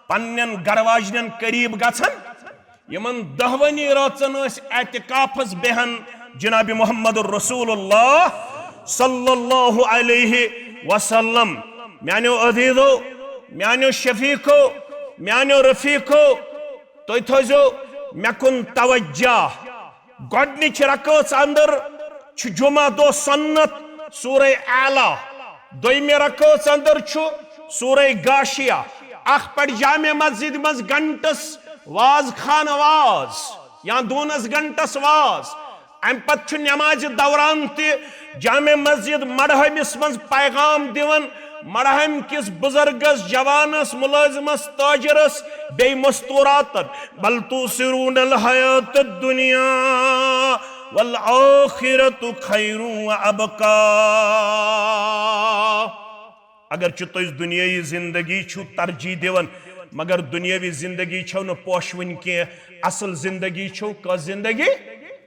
پننٮ۪ن گرٕ واجنٮ۪ن قریب گژھان۔ یِمن دہوٕنی رٲژن ٲسۍ اعتکافس بیہن جناب محمد رسول اللہ صلی اللہ علیہ وسلم۔ میانیو عزیزو، میانیو شفیقو، میانیو رفیقو، تُہۍ تھٲیزیو مےٚ کُن توجہ۔ گۄڈنِچ رکٲژ اندر چھُ جمعہ دۄہ سنت سورہ اعلیٰ، دوٚیمہِ رکٲژ اندر چھُ سورہ غاشیہ۔ اکھ پرِ جامع مسجد منٛز گھنٹس واز خان واز یا دونس گھنٹس واز۔ امہِ پتہٕ چھُ نمازِ دوران تہِ جامع مسجد مڑہٲمِس منٛز پیغام دِوان، مڑہٲمۍ کِس بُزرگس، جوانس، مُلٲزمس، تاجرس، بیٚیہِ مستوراتن۔ بل تؤثرون الحیات الدنیا والآخرة خیر وابقی۔ اگرچہ تُہۍ دنیاوی زندگی چھِو ترجیح دِوان، مگر دنیاوی زندگی چھو نہٕ پوشوٕنۍ کینٛہہ۔ اصل زندگی چھو کۄس زندگی؟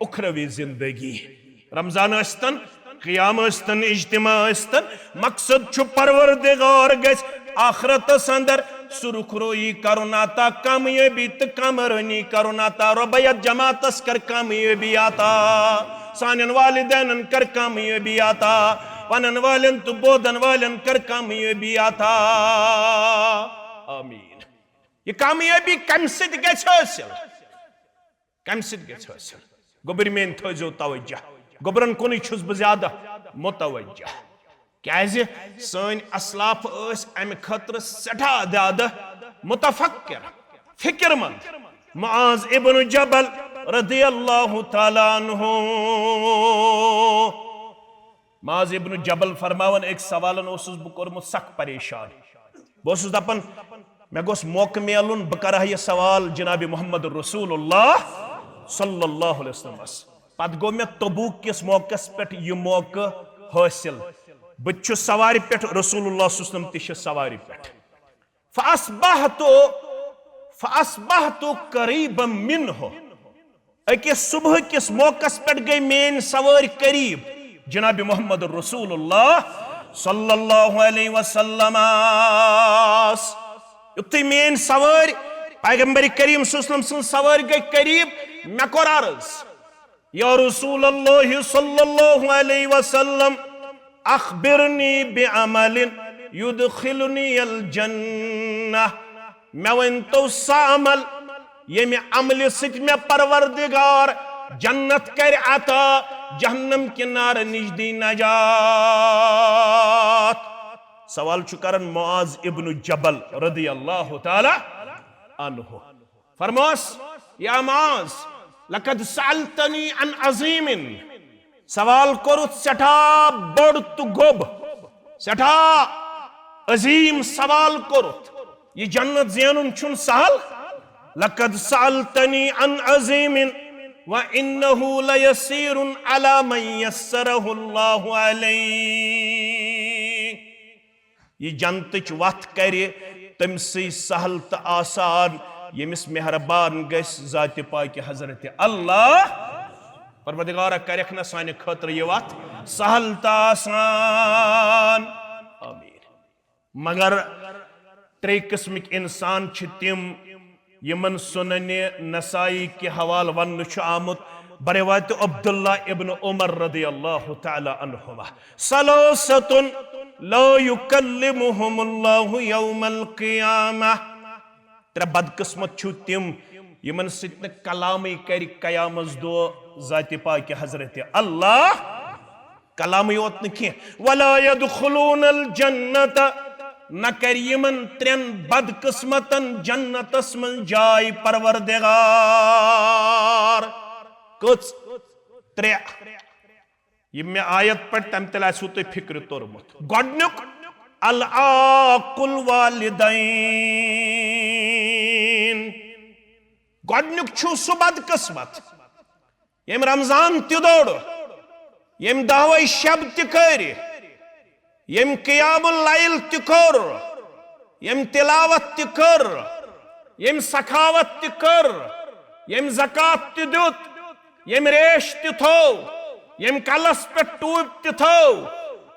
اُخروی زندگی۔ رمضان ٲسۍتن، قیام ٲسۍتن، اجتماع ٲسۍتن، مقصد چھُ پروردگار گژھِ آخرتس اندر سرخ رویی کرُن عطا، کامیٲبی تہٕ کامرٲنی کرُن عطا۔ رۄبہ یتھ جماعتس کر کامیٲبی عطا، سانٮ۪ن والدینن کر کامیٲبی عطا، ونن والٮ۪ن تہٕ بوزن والٮ۪ن کر کامیٲبی عطا۔ آمین۔ یہ کامیٲبی کمہِ سۭتۍ گژھِ حٲصِل؟ کمہِ سۭتۍ گژھِ حٲصِل؟ گوٚبرۍ میٲنۍ تھٲیزیو توجہ، گوٚبرن کُنُے چھُس بہٕ زیادٕ متوجہ۔ کیازِ سٲنۍ اسلاف ٲسۍ امہِ خٲطرٕ سٮ۪ٹھاہ زیادٕ متفکر، فکر مند۔ معاذ ابن جبل رضی اللہ تعالیٰ عنہ، معاذ ابن جبل فرماوان، أکۍ سوالن اوسُس بہٕ کوٚرمُت سخ پریشان۔ بہٕ اوسُس دپان، مےٚ گوٚژھ موقعہٕ میلُن، بہٕ کرٕ ہا یہِ سوال جناب محمد رسول اللہ صلی اللہ علیہ وسلمس۔ پتہٕ گوٚو مےٚ تبوک کِس موقعس پٮ۪ٹھ یہِ موقعہٕ حٲصِل۔ بہٕ تہِ چھُس سوارِ پٮ۪ٹھ، رسول اللہ صلی اللہ علیہ وسلم تہِ چھِ سوارِ پٮ۪ٹھ۔ فاصبحت، فاصبحت قریبا منہ۔ أکِس صبح کِس موقعس پٮ۪ٹھ گٔے میٲنۍ سوٲرۍ قریب جناب محمد رسول اللہ صلی اللہ علیہ وسلمس۔ یُتھُے میٲنۍ سوٲرۍ پیغمبر کریم صلی اللہ علیہ وسلم سٕنٛز سوٲرۍ گٔے قریب، مےٚ کوٚر عرض، یا رسول اللہ صلی اللہ علیہ وسلم، اخبرنی بعمل یدخلنی الجنہ۔ مےٚ ؤنۍ تو سُہ عمل، ییٚمہِ عملہِ سۭتۍ مےٚ پروردگار جنت کرِ عطا، جہنم کہِ نارٕ نِش دی نجات۔ سوال چھُ کران معاذ ابن جبل رضی اللہ تعالیٰ عنہ۔ فرموس، یا معاذ، لقد سألتنی عن عظیم۔ سوال کوٚرُتھ سٮ۪ٹھاہ بوٚڑ تہٕ گوٚب، سٮ۪ٹھاہ عظیم سوال کوٚرُتھ۔ یہِ جنت زینُن چھُنہٕ سہل۔ لقد سألتنی عن عظیم وإنه لیسیر علی من یسرہ اللہ علیہ۔ یہِ جنتٕچ وتھ کرِ تٔمۍ سٕے سہل تہٕ آسان، ییٚمِس مہربان گژھِ ذاتِ پاکہِ حضرت اللہ۔ پروردگارا، کرکھ نہ سانہِ خٲطرٕ یہِ وتھ سہل تہٕ آسان۔ آمین۔ مگر ترٛےٚ قٕسمٕکۍ انسان چھِ تِم، یِمن سنن نسائی کہِ حوالہٕ وننہٕ چھُ آمُت، بروایت عبداللہ ابن عمر رضی اللہ تعالیٰ عنہما، ثلاثة لا يكلمهم الله يوم القيامة۔ ترٛےٚ بدقسمت چھِو تِم، یِمن سۭتۍ نہٕ کلامٕے کرِ قیامس دۄہ ذاتِ پاکہِ حضرت اللہ۔ کلامٕے یوت نہٕ کینٛہہ، ولا يدخلون الجنة، نہ کرِ یِمن ترٛٮ۪ن بدقسمتن جنتس منٛز جاے پروردگار۔ کٔژ؟ ترٛےٚ۔ یِم مےٚ آیت پرِ، تَمہِ تیٚلہِ آسِوٕ تۄہہِ فِکرِ توٚرمُت۔ گۄڈٕنیُک، العاق الوالدین۔ گۄڈٕنیُک چھُ سُہ بدقسمت، ییٚمۍ رمضان تہِ دوٚر، ییٚمۍ دَہوَے شب تہِ کٔرۍ، ییٚمۍ قیام اللیل تہِ کوٚر، ییٚمۍ تلاوت تہِ کٔر، ییٚمۍ سخاوت تہِ کٔر، ییٚمۍ زکوٰۃ تہِ دیُت، ییٚمۍ ریش تہِ تھوو، ییٚمۍ کلس پٮ۪ٹھ ٹوٗپۍ تہِ تھٲو،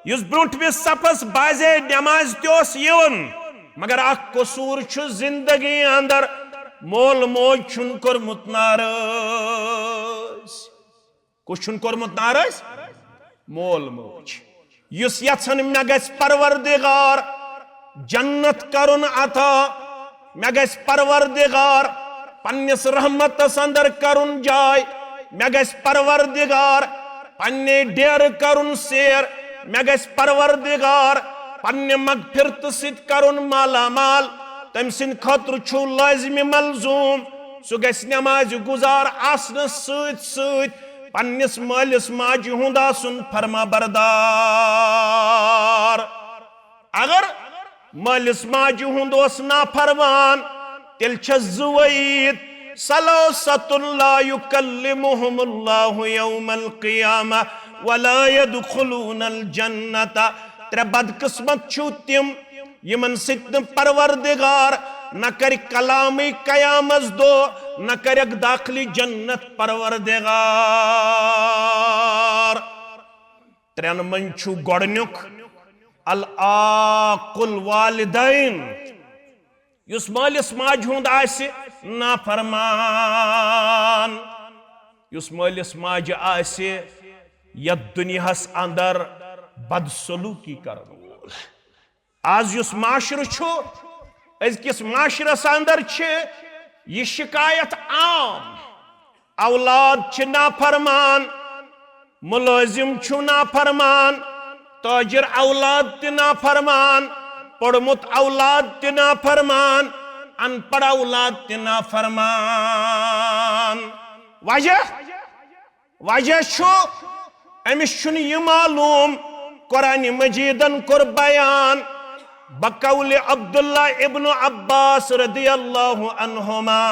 یُس برونٛٹھمِس صفس بازے نماز تہِ اوس یِوان، مگر اکھ قصوٗر چھُ زندگی اندر، مول موج چھُن کوٚرمُت ناراض۔ کُس چھُن کوٚرمُت ناراض؟ مول موج۔ یُس یژھان مےٚ گژھِ پروردگار جنت کرُن عطا، مےٚ گژھِ پروردگار پننِس رحمتس اندر کرُن جاے، مےٚ گژھِ پروردگار پننہِ ڈیرٕ کرُن سیر، مےٚ گژھِ پروردگار پننہِ مغفرتہٕ سۭتۍ کرُن مالا مال، تٔمۍ سٕنٛدِ خٲطرٕ چھُ لٲزمِ ملزوم، سُہ گژھِ نمازِ گُزار آسنس سۭتۍ سۭتۍ پننِس مٲلِس ماجہِ ہُنٛد آسُن فرما بردار۔ اگر مٲلِس ماجہِ ہُنٛد اوس نافرمان، تیٚلہِ چھِ زٕ وعیٖد، ثلاثة لا يكلمهم الله يوم القيامة ولا يدخلون الجنة۔ ترٛےٚ بدقسمت چھِو تِم، یِمن سۭتۍ نہٕ پروردگار نہ کرِ کلامٕے قیامس دۄہ، نہ کرٮ۪کھ داخلہِ جنت پروردگار۔ ترٛٮ۪ن منٛز چھُ گۄڈٕنیُک العاق الوالدین، یُس مٲلِس ماجہِ ہُنٛد آسہِ نافرمان، یُس مٲلِس ماجہِ آسہِ یتھ دُنیاہس اندر بدسلوٗکی کرن وول۔ آز یُس معاشرٕ چھُ، أزکِس معاشرس اندر چھِ یہِ شکایت عام، اولاد چھِ نافرمان، مُلٲزِم چھُ نافرمان، تاجر اولاد تہِ نافرمان، پوٚرمُت اولاد تہِ نافرمان، ان پڑھ اولاد تہِ نافرمان۔ وجہ؟ وجہ چھُ، أمِس چھُنہٕ یہِ معلوم، قرآن مجیدن کوٚر بیان بقول عبداللہ ابن عباس رضی اللہ عنہما،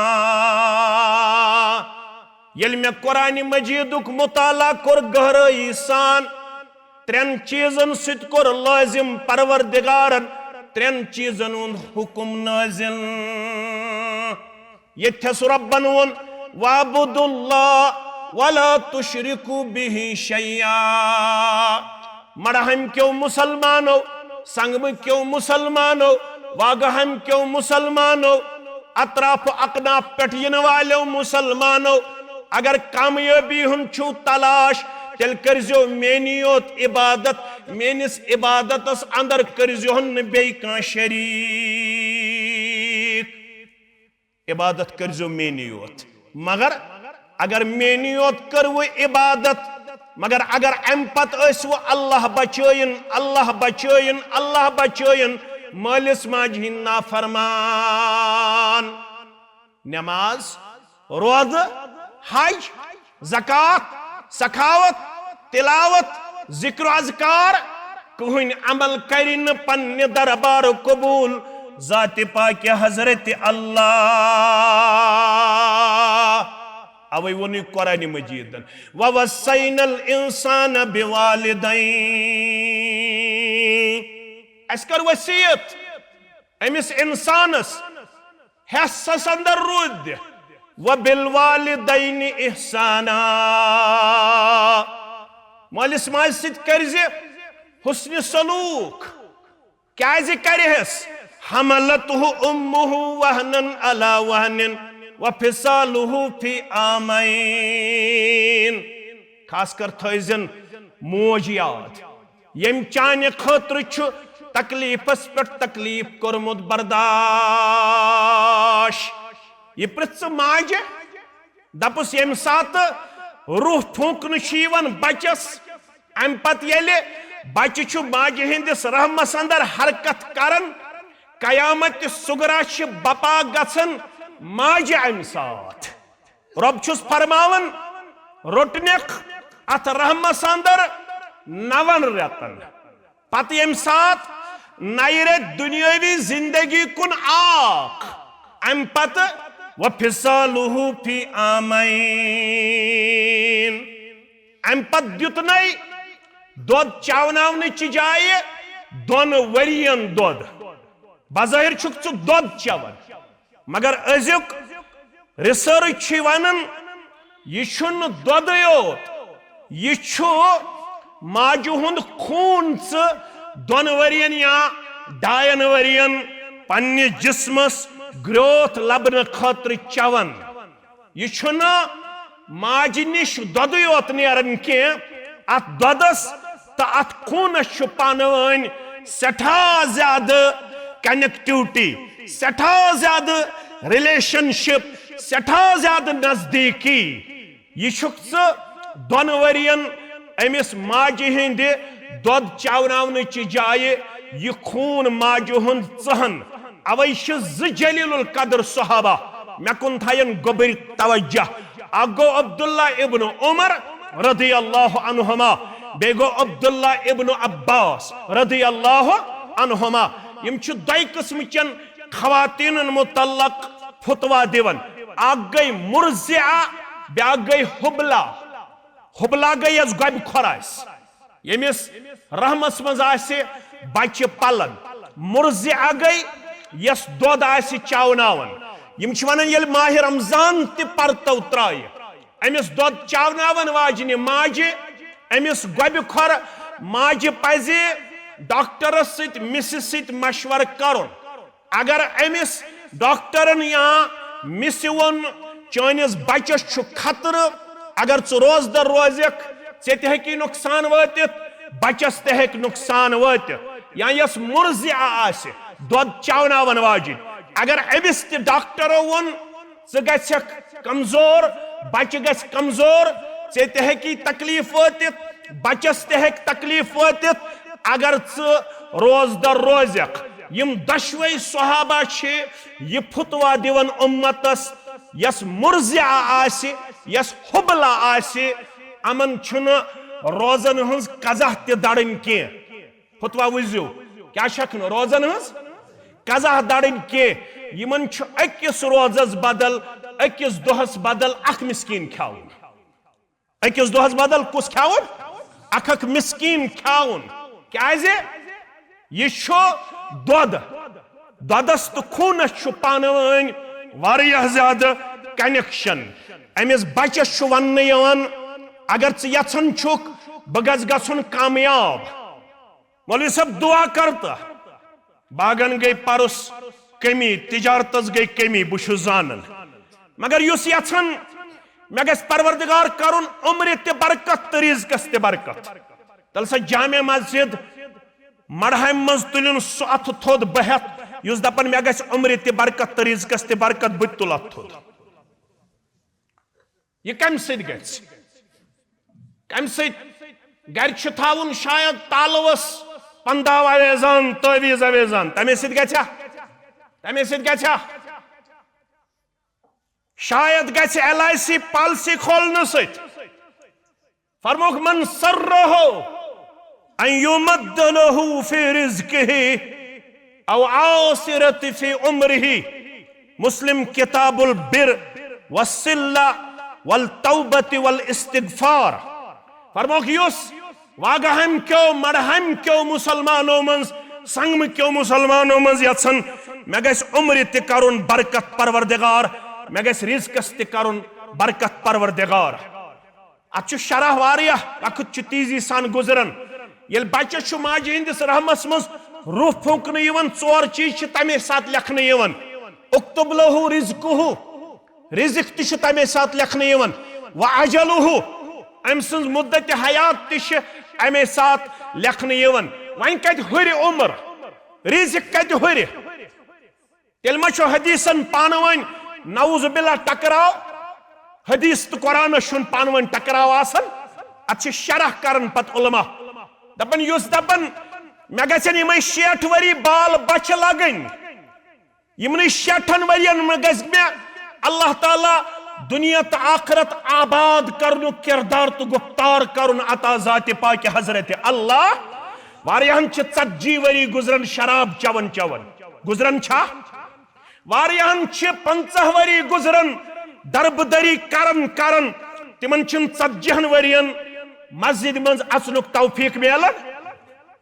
ییٚلہِ مےٚ قرآن مجیدُک مطالعہ کوٚر گہرٲیی سان، ترٛٮ۪ن چیٖزن سۭتۍ کوٚر لٲزم پروردگارن ترٛٮ۪ن چیٖزن ہُنٛد حُکم نٲزِل۔ ییٚتھس رۄبن ووٚن، "واعبدوا اللہ ولا تشرکوا بہ شیئا۔" مڑہم کیو مسلمانو، سنگمہ کیو مسلمانو، واگہم کیو مسلمانو، اطراف اکناف پٮ۪ٹھ ینہٕ والیو مسلمانو، اگر کامیٲبی ہُنٛد چھُو تلاش، تیٚلہِ کٔرزیو میٛٲنی یوت عبادت، میٛٲنِس عبادتس اندر کٔرزیوہن نہٕ بیٚیہِ کانٛہہ شریٖک۔ عبادت کٔرزیو میٛٲنی یوت۔ مگر اگر میٛٲنی یوت کٔروٕ عبادت، مگر اگر امہِ پتہٕ ٲسوٕ اللہ بچٲیِن، اللہ بچٲیِن، اللہ بچٲیِن، مٲلِس ماجہِ ہِنٛدۍ نافرمان۔ نماز، روزٕ، حج، زکوٰۃ، سخاوت، تلاوت، ذکر و اذکار، کٕہٕنۍ عمل کرِ نہٕ پننہِ دربار قبول ذات پاک حضرت اللہ۔ اوے ووٚنُے قرآن مجیدن، "ووصینا الانسان بوالدین"۔ اسہِ کٔر وصیت أمِس انسانس حصس اندر روٗد دِ، "وبالوالدین احسانا"۔ مٲلِس ماجہِ سۭتۍ کٔرزِ حسنِ سلوک۔ کیازِ کرِہس؟ "حملتہ امہ وہنا علی وہن وفصالہ فی عامین"۔ خاص کر تھٲیزن موج یاد، ییٚمۍ چانہِ خٲطرٕ چھُ تکلیفس پٮ۪ٹھ تکلیف کوٚرمُت برداش۔ یہِ پرژھ ژٕ ماجہِ، دپُس، ییٚمہِ ساتہٕ روح پھونکنہٕ چھُ یِوان بچس، امہِ پتہٕ ییٚلہِ بچہِ چھُ ماجہِ ہٕنٛدِس رحمس اندر حرکت کران، قیامت صغریٰ چھِ بپا گژھان ماجہِ امہِ ساتہٕ۔ رۄب چھُس فرماوان، روٚٹنکھ اتھ رحمس اندر نون رٮ۪تن۔ پتہٕ ییٚمہِ ساتہٕ نَیہِ رٮ۪تہِ دُنیٲوی زندگی کُن آکھ، امہِ پتہٕ "وفصالہ فی عامین"، امہِ پتہٕ دیُتنَے دۄد چاوناونٕچہِ جایہِ دۄن ؤرین دۄد۔ بظٲہر چھُکھ ژٕ دۄد چٮ۪وان، مگر أزیُک ریسرچ چھِ ونان، یہِ چھُنہٕ دۄدٕے یوت، یہِ چھُ ماجہِ ہُنٛد خوٗن ژٕ دۄن ؤرین یا ڈاین ؤرین پننِس جسمس گروتھ لبنہٕ خٲطرٕ چٮ۪وان۔ یہِ چھُنہٕ ماجہِ نِش دۄدٕے یوت نیران کینٛہہ، اتھ دۄدس تہٕ اتھ خوٗنس چھُ پانہٕ وٲنۍ سٮ۪ٹھاہ زیادٕ کنیکٹیوٹی، سٮ۪ٹھاہ زیادٕ ریلیشن شپ، سٮ۪ٹھاہ زیادٕ نزدیٖکی۔ یہِ چھُکھ ژٕ دۄن ؤرین أمِس ماجہِ ہٕنٛدِ دۄد چاوناونٕچہِ جایہِ یہِ خوٗن ماجہِ ہُنٛد ژٕہن۔ اوے چھِ زٕ جلیل القدر صحابہ مےٚ کُن تھاین گوٚبٕرۍ توجہ۔ اکھ گوٚو عبداللہ ابن عمر رضی اللہ عنہما، بیٚیہِ گوٚو عبداللہ ابن عباس رضی اللہ عنہما۔ یِم چھِ دۄیہِ قٕسمہٕ چٮ۪ن خواتیٖنن متعلق فتوا دِوان۔ اکھ گٔے مرضعہ، بیٛاکھ گٔے حبلہ۔ حبلہ گٔے یۄس گۄبہِ کھۄر آسہِ، ییٚمِس رحمس منٛز آسہِ بچہِ پلان۔ مرضعہ گٔے یۄس دۄد آسہِ چاوناوان۔ یِم چھِ ونان، ییٚلہِ ماہِ رمضان تہِ پرتو ترایہِ، أمِس دۄد چاوناوان واجنہِ ماجہِ، أمِس گۄبہِ کھۄر ماجہِ پزِ ڈاکٹرس سۭتۍ، مِسہِ سۭتۍ مشورٕ کرُن۔ اگر أمِس ڈاکٹرن یا مِسہِ ووٚن، "چٲنِس بچس چھُ خطرٕ، اگر ژٕ روزدر روزکھ، ژےٚ تہِ ہیٚکہِ نۄقصان وٲتِتھ، بچس تہِ ہیٚکہِ نۄقصان وٲتِتھ"، یا یۄس مرضعہ آسہِ، دۄد چاوناون واجِنۍ، اگر أمِس تہِ ڈاکٹرو ووٚن، "ژٕ گژھکھ کمزور، بچہِ گژھِ کمزور، ژےٚ تہِ ہیٚکی تکلیف وٲتِتھ، بچس تہِ ہیٚکہِ تکلیف وٲتِتھ"، اگر ژٕ روزدر روزکھ۔ یِم دۄشوے صحابہ چھِ یہِ فتویٰ دِوان امتس، یس مرضعہ آسہِ، یس حبلہ آسہِ، یِمن چھُنہٕ روزن ہٕنٛز قضا تہِ دڑٕنۍ کینٛہہ۔ فتویٰ وٕچھزیو، کیٛاہ چھکھ نہٕ روزن ہٕنٛز قضا دڑٕنۍ کینٛہہ۔ یِمن چھُ أکِس روزس بدل، أکِس دۄہس بدل اکھ مسکین کھیاوُن۔ أکِس دۄہس بدل کُس کھیاوُن؟ اکھ اکھ مسکین کھیاوُن۔ کیازِ؟ یہِ چھُ دۄد۔ دۄدس تہٕ خوٗنس چھُ پانہٕ وٲنۍ واریاہ زیادٕ connection۔ أمِس بچس چھُ وننہٕ یِوان، اگر ژٕ یژھان چھُکھ بہٕ گژھٕ گژھُن کامیاب، مولوی صٲب، دعا کر تہٕ۔ باغن گٔے پرُس کمی، تجارتس گٔے کمی، بہٕ چھُس زانان۔ مگر یُس یژھان مےٚ گژھِ پروردگار کرُن عمرِ تہِ برکت تہٕ رزقس تہِ برکت، تیٚلہِ سا جامع مسجد مڑہامہِ منٛز تُلِن سُہ اتھٕ تھوٚد بہٕ ہٮ۪تھ، یُس دپان مےٚ گژھِ عمرِ تہِ برکت تہٕ رزقس تہِ برکت، بہٕ تہِ تُلہٕ اتھٕ تھوٚد۔ یہِ کمہِ سۭتۍ گژھِ؟ کمہِ سۭتۍ؟ گرِ چھُ تھاوُن شاید تالوس پنداو اویزان، تعویذ اویزان، تمے سۭتۍ گژھیا؟ تمے سۭتۍ گژھیا؟ شاید گژھِ ایل آئی سی پالیسی کھولنہٕ سۭتۍ۔ فرموکھ، من سرہ ان یمد لہ فی رزقہ او عاثرت فی عمرہ۔ مسلم، کتاب البر والصلہ والتوبۃ والاستغفار۔ فرموکھ، یُس واگہامہِ کیو، مڑہامہِ کیو مسلمانو منٛز، سنگمہٕ کیو مسلمانو منٛز یژھن مےٚ گژھِ عمرِ تہِ کرُن برکت پروردگار، مےٚ گژھِ رزقس تہِ کرُن برکت پروردگار۔ اتھ چھُ شرح واریاہ، وقت چھُ تیزی سان گزران۔ ییٚلہِ بچس چھُ ماجہِ ہٕنٛدِس رحمس منٛز روح پھونکنہٕ یِوان، ژور چیز چھِ تمے ساتہٕ لیکھنہٕ یِوان۔ اکتب لہ رزقہ، رزق تہِ چھُ تمے ساتہٕ لیکھنہٕ یِوان۔ و اجلہ، أمۍ سٕنٛز مدت حیات تہِ چھِ امے ساتہٕ لیکھنہٕ یِوان۔ وۄنۍ کتہِ ہُرِ عمر؟ رزق کتہِ ہُرِ؟ تیٚلہِ ما چھُ حدیثن پانہٕ ؤنۍ نعوذ باللہ ٹکراو؟ حدیث تہٕ قرآنس چھُنہٕ پانہٕ ؤنۍ ٹکراو آسان۔ اتھ چھِ شرح کران پتہٕ علماء۔ دپان، یُس دپان مےٚ گژھن یِمے شیٹھ ؤری بال بچھِ لگٕنۍ، یِمنٕے شیٹھن ؤرین منٛز گژھِ مےٚ اللہ تعالیٰ دنیا تہٕ آخرت آباد کرنُک کردار تہٕ گفتار کرُن عطا ذاتِ پاکِ حضرت اللہ۔ واریاہن چھِ ژتجی ؤری گزران شراب چون چون۔ گزران چھا؟ واریاہن چھِ پنژاہ ؤری گزران دربدری کران کران۔ تِمن چھِنہٕ ژتجی ہن ؤرین مسجد منٛز اژنُک توفیق میلان۔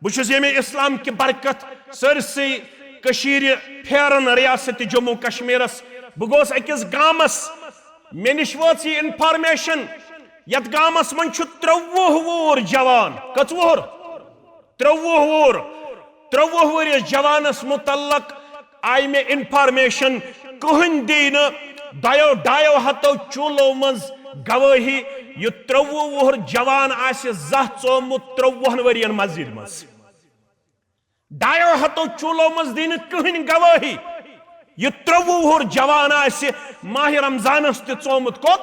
بہٕ چھُس ییٚمہِ اسلام کہِ برکت سٲرسٕے کٔشیٖرِ پھیران، ریاست جموں کشمیرس۔ بہٕ گوس أکِس گامس، مےٚ نِش وٲژ یہِ انفارمیشن، یتھ گامس منٛز چھُ ترٛۆوُہ وُہُر جوان۔ کٔژ وُہُر؟ ترٛۆوُہ وُہُر۔ ترٛۆوُہ وُہرِس جوانس متعلق آیہِ مےٚ انفارمیشن، کٕہٕنۍ دی نہٕ دۄیو ڈایو ہتو چولو منٛز گوٲہی۔ یہِ ترٛۆوُہ وُہُر جوان آسہِ زانٛہہ ژومُت ترٛۆوُہن ؤرین مسجد منٛز۔ ڈایو ہتو چولو منٛز دی نہٕ کٕہٕنۍ گوٲہی۔ یہِ ترٛۆوُہ وُہُر جوان آسہِ ماہِ رمضانس تہِ ژومُت کوٚت؟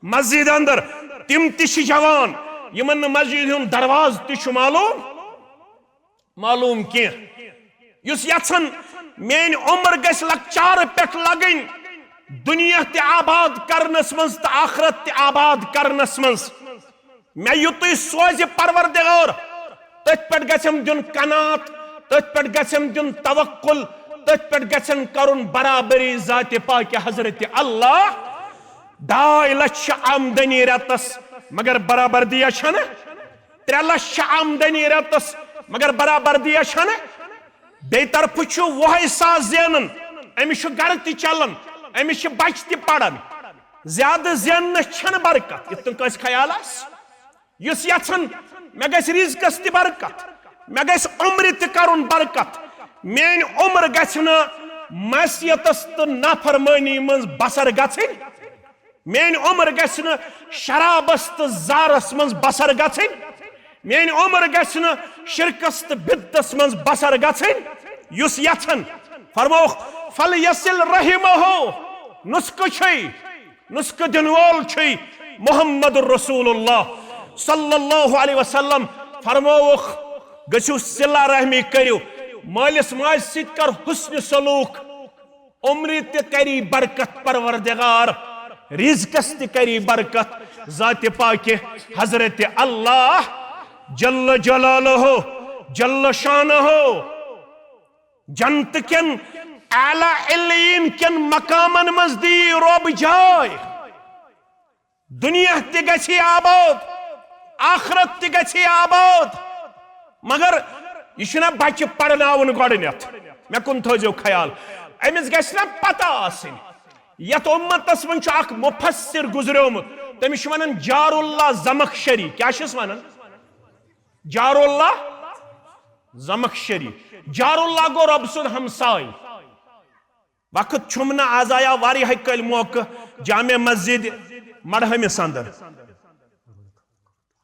مسجد اندر۔ تِم تہِ چھِ جوان، یِمن نہٕ مسجد ہُنٛد دروازٕ تہِ چھُ معلوم، معلوم کینٛہہ۔ یُس یژھان میٲنۍ عمر گژھِ لۄکچارٕ پٮ۪ٹھ لگٕنۍ دُنیا تہِ آباد کرنس منٛز تہٕ آخرت تہِ آباد کرنس منٛز، مےٚ یُتُے سوزِ پروردگار، تٔتھۍ پٮ۪ٹھ گژھٮ۪م دیُن قناعت، تٔتھۍ پٮ۪ٹھ گژھٮ۪م دیُن توکل، تٔتھۍ پٮ۪ٹھ گژھٮ۪م کرُن برابری ذاتِ پاکِ حضرت اللہ۔ ڈاے لچھ چھِ آمدنی رٮ۪تس، مگر برابردیا چھنہٕ۔ ترٛےٚ لچھ چھِ آمدنی رٮ۪تس، مگر برابردیا چھنہٕ۔ بیٚیہِ طرفہٕ چھُ وُہے ساس زینان، أمِس چھُ گرٕ تہِ چلان، أمِس چھِ بچہِ تہِ پران۔ زیادٕ زیننس چھنہٕ برکت، یِتھ کٔنۍ کٲنٛسہِ خیال آسہِ۔ یُس یژھان مےٚ گژھِ رزقس تہِ برکت، مےٚ گژھِ عمرِ تہِ کرُن برکت، میٲنۍ عمر گژھِ نہٕ معصیتس تہٕ نافرمٲنی منٛز بسر گژھٕنۍ۔ میٲنۍ عمر گژھِ نہٕ شرابس تہٕ زارس منٛز بسر گژھٕنۍ۔ میٲنۍ عمر گژھِ نہٕ شرکس تہٕ بدتس منٛز بسر گژھٕنۍ۔ یُس یژھن، فرمووُکھ، "فلیصل رحمہ"، نسخہٕ چھُے، نسخہٕ دِنہٕ وول چھُے محمد رسول اللہ صلی اللہ علیہ وسلم۔ فرمووُکھ، گٔژھِو صلہ رحمی کٔرِو، مٲلِس ماجہِ سۭتۍ کر حسن سلوک، عمرِ تہِ کری برکت پروردگار، رزقس تہِ کری برکت۔ ذاتِ پاکہِ حضرت اللہ جل جلالہ، جل شانہ، جنت کٮ۪ن اعلیٰ علیین کٮ۪ن مقامن منٛز دی رۄب جاے۔ دنیا تہِ گژھِ آباد، آخرت تہِ گژھِ آباد۔ مگر یہِ چھُنہ بچہِ پرناوُن گۄڈٕنٮ۪تھ۔ مےٚ کُن تھٲیزیو خیال، أمِس گژھِ نہ پتہ آسٕنۍ۔ یتھ امتس منٛز چھُ اکھ مفسر گُزریومُت، تٔمِس چھِ ونان جار اللہ زمخشری۔ کیٛاہ چھِس ونان؟ جار اللہ زمخشری۔ جار اللہ گوٚو رۄب سُنٛد ہمساے۔ وقت چھُم نہٕ، آز آیا واریاہے کٲلۍ موقعہٕ جامع مسجد مڑہٲمِس اندر۔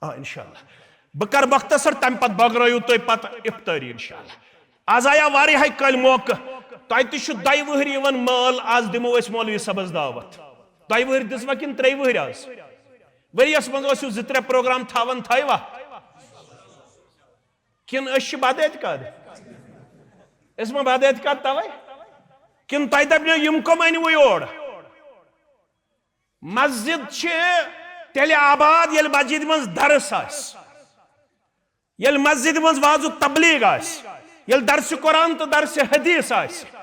آ، انشاءاللہ۔ بہٕ کرٕ مختصر، تمہِ پتہٕ بٲگرٲیِو تُہۍ پتہٕ افطٲری انشاءاللہ۔ آز آیا واریاہے کٲلۍ موقعہٕ، تۄہہِ تہِ چھُ دۄیہِ وٕہٕرۍ یِوان مٲل، آز دِمو أسۍ مولوی صٲبس دعوت۔ دۄیہِ وٕہٕرۍ دِژوا کِنہٕ ترٛیٚیہِ وٕہٕرۍ آز؟ ؤریَس منٛز ٲسِو زٕ ترٛےٚ پروگرام تھاوان، تھٲیوا؟ کِنہٕ أسۍ چھِ بد اعتقاد؟ أسۍ ما بد اعتقاد توے؟ کِنہٕ تۄہہِ دَپنو یِم کَم أنۍ وٕ یور؟ مسجد چھِ تیٚلہِ آباد، ییٚلہِ مسجد منٛز درس آسہِ، ییٚلہِ مسجد منٛز وعظ و تبلیغ آسہِ، ییٚلہِ درس قرآن تہٕ درس حدیث آسہِ۔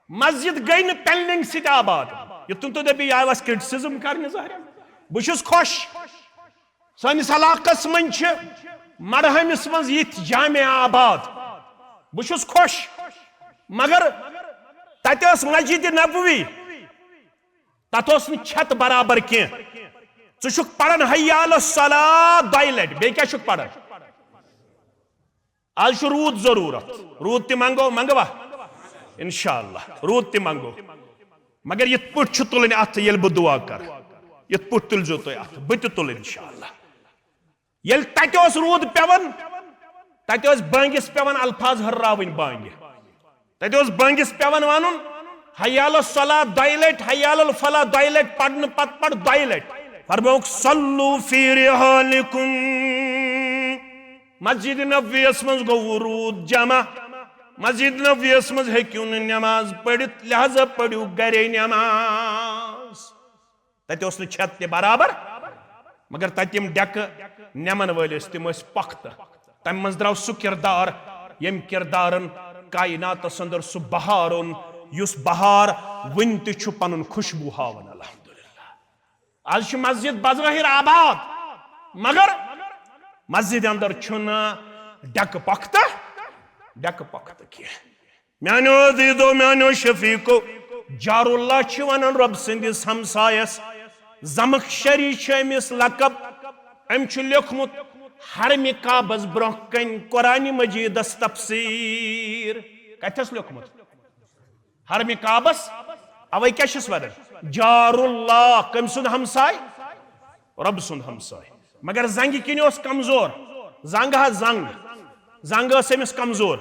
مسجد گٔے نہٕ پینلنگ سۭتۍ آباد۔ یُتھ نہٕ تُہۍ دٔپِو، یہِ آیہِ اَسہِ کرٹسزم کرنہِ ظٲہرا۔ بہٕ چھُس خۄش، سٲنِس علاقس منٛز چھِ مڑہٲمِس منٛز یِتھۍ جامع آباد۔ بہٕ چھُس خۄش، مگر تتہِ ٲس مسجد نبوی، تتھ اوس نہٕ چھت برابر کینٛہہ۔ ژٕ چھُکھ پران حی علی الصلاۃ دۄیہِ لٹہِ، بیٚیہِ کیٛاہ چھُکھ پران؟ آز چھُ روٗد ضروٗرت، روٗد تہِ منٛگو، منٛگوا؟ انشاءاللہ روٗد تہِ منٛگو، مگر یِتھ پٲٹھۍ چھُ تُلٕنۍ اَتھٕ ییٚلہِ بہٕ دُعا کَرٕ، یِتھ پٲٹھۍ تُلزیو تُہۍ اَتھٕ، بہٕ تہِ تُلہٕ انشاءاللہ۔ ییٚلہِ تَتہِ اوس روٗد پٮ۪وان، تَتہِ ٲسۍ بٲنٛگِس پٮ۪وان الفاظ ہُرراوٕنۍ بانٛگہِ۔ تَتہِ اوس بٲنٛگِس پٮ۪وان وَنُن، حی علی الصلاۃ دۄیہِ لٹہِ، حی علی الفلاح دۄیہِ لٹہِ، پرنہٕ پتہٕ پَر دۄیہِ لٹہِ۔ فرمووُکھ، صلوا فی رحالکم۔ مسجد نبویس منٛز گوٚو روٗد جمع، مسجد نبویس منٛز ہیٚکِو نہٕ نماز پٔرِتھ، لہذا پٔرِو گرے نماز۔ تتہِ اوس نہٕ چھت تہِ برابر، مگر تتہِ یِم ڈیکہٕ نمن وٲلۍ ٲسۍ، تِم ٲسۍ پۄختہٕ۔ تمہِ منٛز درٛاو سُہ کردار، ییٚمۍ کردارن کائناتس اندر سُہ بہار اوٚن، یُس بہار وُنہِ تہِ چھُ پنُن خوشبو ہاوان۔ الحمدللہ۔ آز چھِ مسجد بظٲہر آباد، مگر مسجد اندر چھُنہٕ ڈیکہٕ پۄختہٕ، ڈیکہٕ پۄختہٕ کینٛہہ۔ میانیو عزیزو، میانیو شفیقو، جار اللہ چھِ ونان رۄب سٕنٛدِس ہمسایس، زمخشری چھُ أمِس لقب۔ أمۍ چھُ لیوٚکھمُت حرمِ کعبس برونٛہہ کنہِ قرآن مجیدس تفسیر۔ کتھس لیوٚکھمُت؟ حرمِ کعبس۔ اوے کیٛاہ چھِس ونان؟ جار اللہ۔ کٔمۍ سُنٛد ہمساے؟ رۄب سُنٛد ہمساے۔ مگر زنگہِ کِنۍ اوس کمزور۔ زنگ ہا زنگ، زنگ ٲس أمِس کمزور۔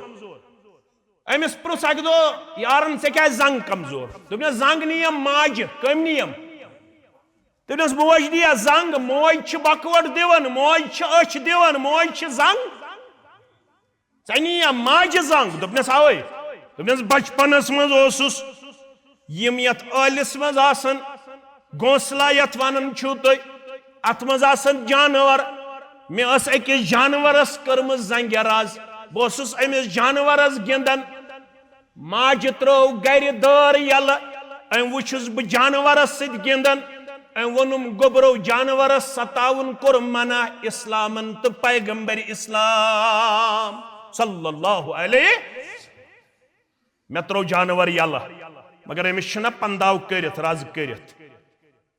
أمِس پرُژھ اکہِ دۄہ یارن، "ژےٚ کیٛازِ زنگ کمزور؟" دوٚپنس، "زنگ نِیَم ماجہِ۔" کٔمۍ نِیَم؟ دوٚپنس، "موج نِیا زنگ، موج چھِ بکوٹ دِوان، موج چھِ أچھ دِوان، موج چھِ زنگ۔ ژےٚ نِیَم ماجہِ زنگ؟" دوٚپنس، "اوے۔" دوٚپنس، "بچپنس منٛز اوسُس یِم یتھ ٲلِس منٛز آسان، گونسلا یتھ ونان چھِو تُہۍ، اتھ منٛز آسان جانور۔ مےٚ ٲس أکِس جانورس کٔرمٕژ زنگہِ رز۔ بہٕ اوسُس أمِس جانورس گِنٛدان۔ ماجہِ ترٲو گرِ دٲر یلہٕ۔ أمۍ وُچھُس بہٕ جانورس سۭتۍ گِنٛدان۔ أمۍ ووٚنُم گوٚبرو، جانورس ستاوُن کوٚر منع اسلامن تہٕ پیغمبر اسلام صلی اللہ علیہ۔ مےٚ ترٛوو جانور یلہٕ، مگر أمِس چھِنہ پنداو کٔرِتھ، رز کٔرِتھ۔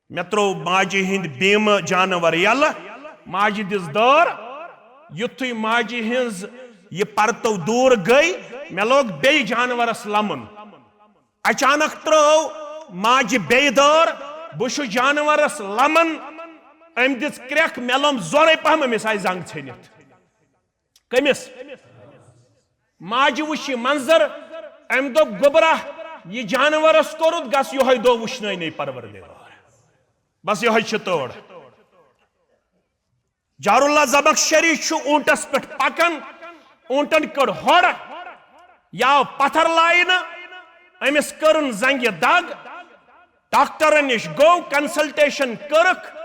مےٚ ترٛوو ماجہِ ہِنٛدۍ بیمہٕ جانور یلہٕ، ماجہِ دِژ دٲر۔ یُتھُے ماجہِ ہِنٛز یہِ پرتو دوٗر گٔے، مےٚ لوگ بیٚیہِ جانورس لمُن۔ اچانک ترٛٲو ماجہِ بیٚیہِ دٲر، بہٕ چھُس جانورس لمن۔ أمۍ دِژ کرٛٮ۪کھ، مےٚ لوٚم زورے پہم، أمِس آیہِ زنٛگ ژھیٚنِتھ۔ کٔمِس؟ ماجہِ وُچھ یہِ منظر، أمۍ دوٚپ، "گوٚبرا، یہِ جانورس کوٚرُتھ، گژھ یِہوٚے دۄہ وٕچھنٲینے پروردگار۔" بس یِہوٚے چھِ تٲڑ۔ جاراللہ زمخشری چھُ اوٗنٹس پٮ۪ٹھ پکان، اوٗنٹن کٔڑ ہۄڑ، یہِ آو پتھر لاینہٕ، أمِس کٔرٕن زنٛگہِ دگ، ڈاکٹرن نِش گوٚو، کنسلٹیشن کٔرٕکھ،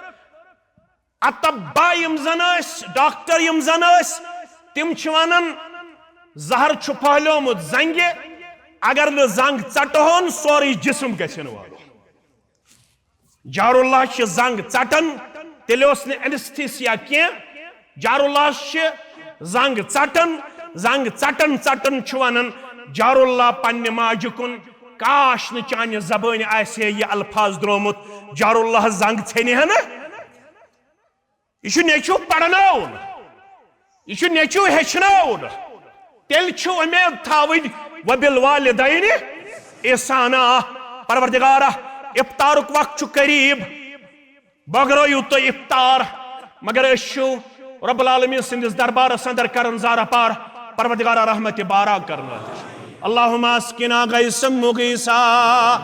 اطبا یِم زن ٲسۍ، ڈاکٹر یِم زن ٲسۍ، تِم چھِ ونان زہر چھُ پھٔہلیومُت زنٛگہِ، اگر نہٕ زنٛگ ژٹہون سورُے جسم گژھن والُن۔ جاراللہ چھِ زنٛگ ژٹان، تیٚلہِ اوس نہٕ anesthesia کینٛہہ۔ جاراللہ چھِ زنٛگ ژٹان، زنٛگ ژٹان ژٹان چھُ ونان جاراللہ پننہِ ماجہِ کُن، کاش نہٕ چانہِ زبٲنۍ آسہِ ہے یہِ الفاظ درٛامُت، جاراللہ زنٛگ ژھیٚنہِ ہا نہٕ۔ یہِ چھُ نیٚچوٗ پرناوُن، یہِ چھُ نیٚچوٗ ہیٚچھناوُن۔ تیٚلہِ چھِ اُمید تھاوٕنۍ وبالوالدین احسانا۔ پروردگارا، افطارُک وقت چھُ قریب، بٲگرٲیِو تُہۍ افطار، مگر أسۍ چھِو رب العالمین سٕنٛدِس دربارس اندر کران زارہ پار، پروردگارا رحمت بارا کرنٲوِتھ۔ اللهم اسقنا غيثا مغيثا،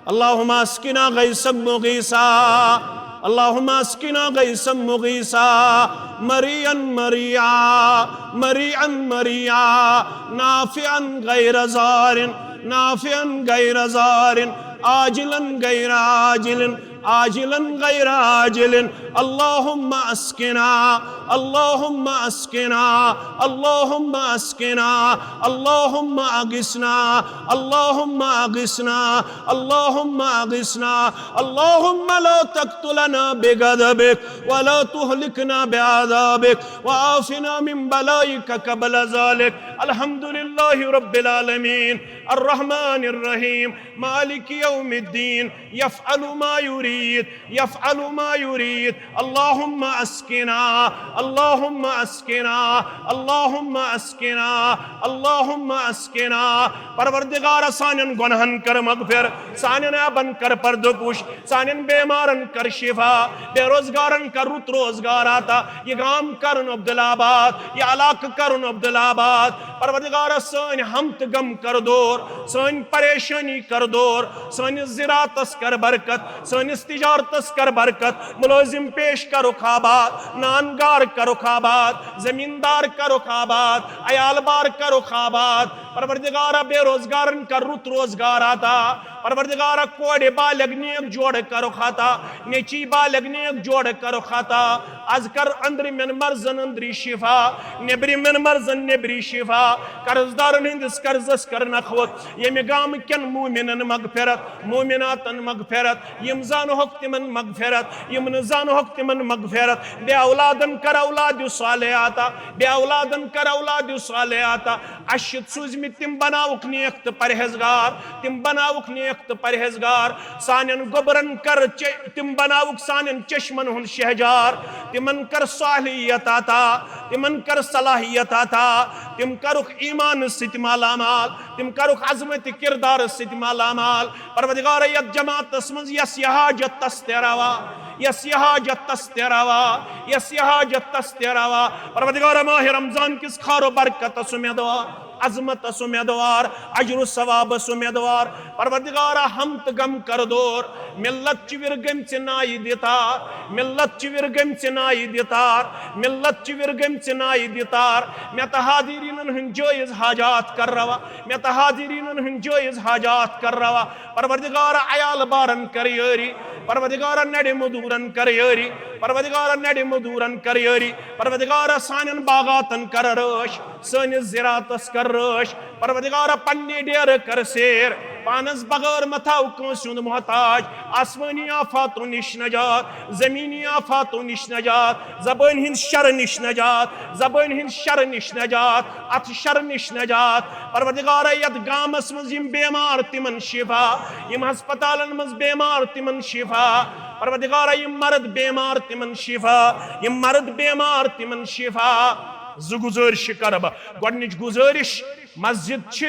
اللهم اسقنا غيثا مغيثا، اللهم اسقنا غيثا مغيثا، مريعا مريعا، مريعا مريعا، نافعا غير ضار، نافعا غير ضار، عاجلا غير عاجل، عاجلا غير عاجل۔ اللهم اسقنا، اللهم اسقنا، اللهم اسقنا، اللهم اغثنا، اللهم اغثنا، اللهم اغثنا۔ اللهم لا تقتلنا بغضبك ولا تهلكنا بعذابك وعافنا من بلائك قبل ذلك۔ الحمد لله رب العالمين، الرحمن الرحيم، مالك يوم الدين، يفعل ما يريد، يفعل ما يريد۔ اللهم اسقنا، اللهم اسقنا، اللهم اسقنا، اللهم اسقنا۔ پروردگار، سانٮ۪ن گۄناہن کر مغفر، سانٮ۪ن عیبن کر پردٕ پوش، سانٮ۪ن بیمارن کر شفا، بے روزگارن کر رُت روزگار عطا۔ یہِ گام کرُن عبدالآباد، یہِ علاقہٕ کرُن عبدالآباد۔ پروردگار، سٲنۍ ہم تہٕ غم کر دور، سٲنۍ پریشٲنی کر دور، سٲنِس زراعتس کر برکت، سٲنِس تجارتس کر برکت، ملٲزم پیش کرُکھ آباد، نان گار کرُکھ آباد، زمیندار کرُکھ آباد، عیال بار کرُکھ آباد۔ پروردگارا، بے روزگارن کر رُت روزگار عطا۔ پروردگارا، کورِ بالغ نیک جوڑ کرُکھ عطا، نیٚچی بالغ نیک جوڑ کرُکھ عطا۔ از کر أنٛدرِمٮ۪ن مرضن أنٛدری شفا، نیٚبرِمٮ۪ن مرضن نیٚبری شفا۔ قرض دارن ہٕنٛدِس قرضس کر نکھوت، ییٚمہِ گامہٕ کٮ۪ن مومنن مغفرت، مومناتن مغفرت، یِم زانہوکھ تِمن مغفرت، یِم نہٕ زانہوکھ تِمن مغفرت۔ بے اولادن کر اولاد صالح عطا، بے اولادن کر اولاد صالح عطا۔ اَسہِ چھِ سوٗزمٕتۍ تِم بناوُکھ نیک تہٕ پرہیزگار، تِم بناوُکھ نیک تہٕ پرہیزگار۔ سانٮ۪ن گوٚبرن کر چے-، تِم بناوُکھ سانٮ۪ن چشمن ہُنٛد شہجار، تِمن کر صالحیت عطا، تِمن کر صلاحیت عطا، تِم کرُکھ ایمان سۭتۍ مالا مال، تِم کرُکھ عظمت کردار سۭتۍ مالا مال۔ پروردگار، یتھ جماعتس منٛز یس یہِ حاجت تس تہِ روا، یس یہِ حاجت تس تہِ روا، یس یہِ حاجت تس تہِ روا۔ پروردگار، ماہ رمضان کِس خار و برکتس امیدوار، عظمتس امیدوار، اجر و ثوابس امیدوار۔ پروردگارا، ہم تہٕ غم کر دور۔ ملت چہِ وِرگٔمۍ ژِ نایہِ دِتار، ملت چہِ وِرگٔمۍ ژِ نایہِ دِتار، ملت چہِ وِرگٔمۍ ژِ نایہِ دِتار۔ مےٚ تہٕ حاضریٖنن ہٕنٛدۍ جٲیز حاجات کر روا، مےٚ تہٕ حاضریٖنن ہٕنٛدۍ جٲیز حاجات کر روا۔ پروردگارا، عیال بارن کر یٲری، پروردگارا، نرِ مزدورن کر یٲری، پروردگارا، نرِ مزدورن کر یٲری، پروردگارا، سانٮ۪ن باغاتن کر رٲچھ، سٲنِس زراعتس کر رٲچھ۔ پروردگارا، پننہِ ڈیرٕ کر سیر، پانس بغٲر مہ تھاو کٲنٛسہِ ہُنٛد محتاج۔ آسمٲنی آفاتو نِش نجات، زمینی آفاتو نِش نجات، زبٲنۍ ہٕنٛدِ شرٕ نِش نجات، زبٲنۍ ہٕنٛدِ شرٕ نِش نجات، اتھ شرٕ نِش نجات۔ پروردگارا، یتھ گامس منٛز یِم بیمار تِمن شفا، یِم ہسپتالن منٛز بیمار تِمن شفا۔ پروردگارا، یِم مرد بیمار تِمن شفا، یِم مرد بیمار تِمن شفا۔ زٕ گُزٲرِشہٕ کرٕ بہٕ۔ گۄڈٕنِچ گُزٲرِش، مسجد چھِ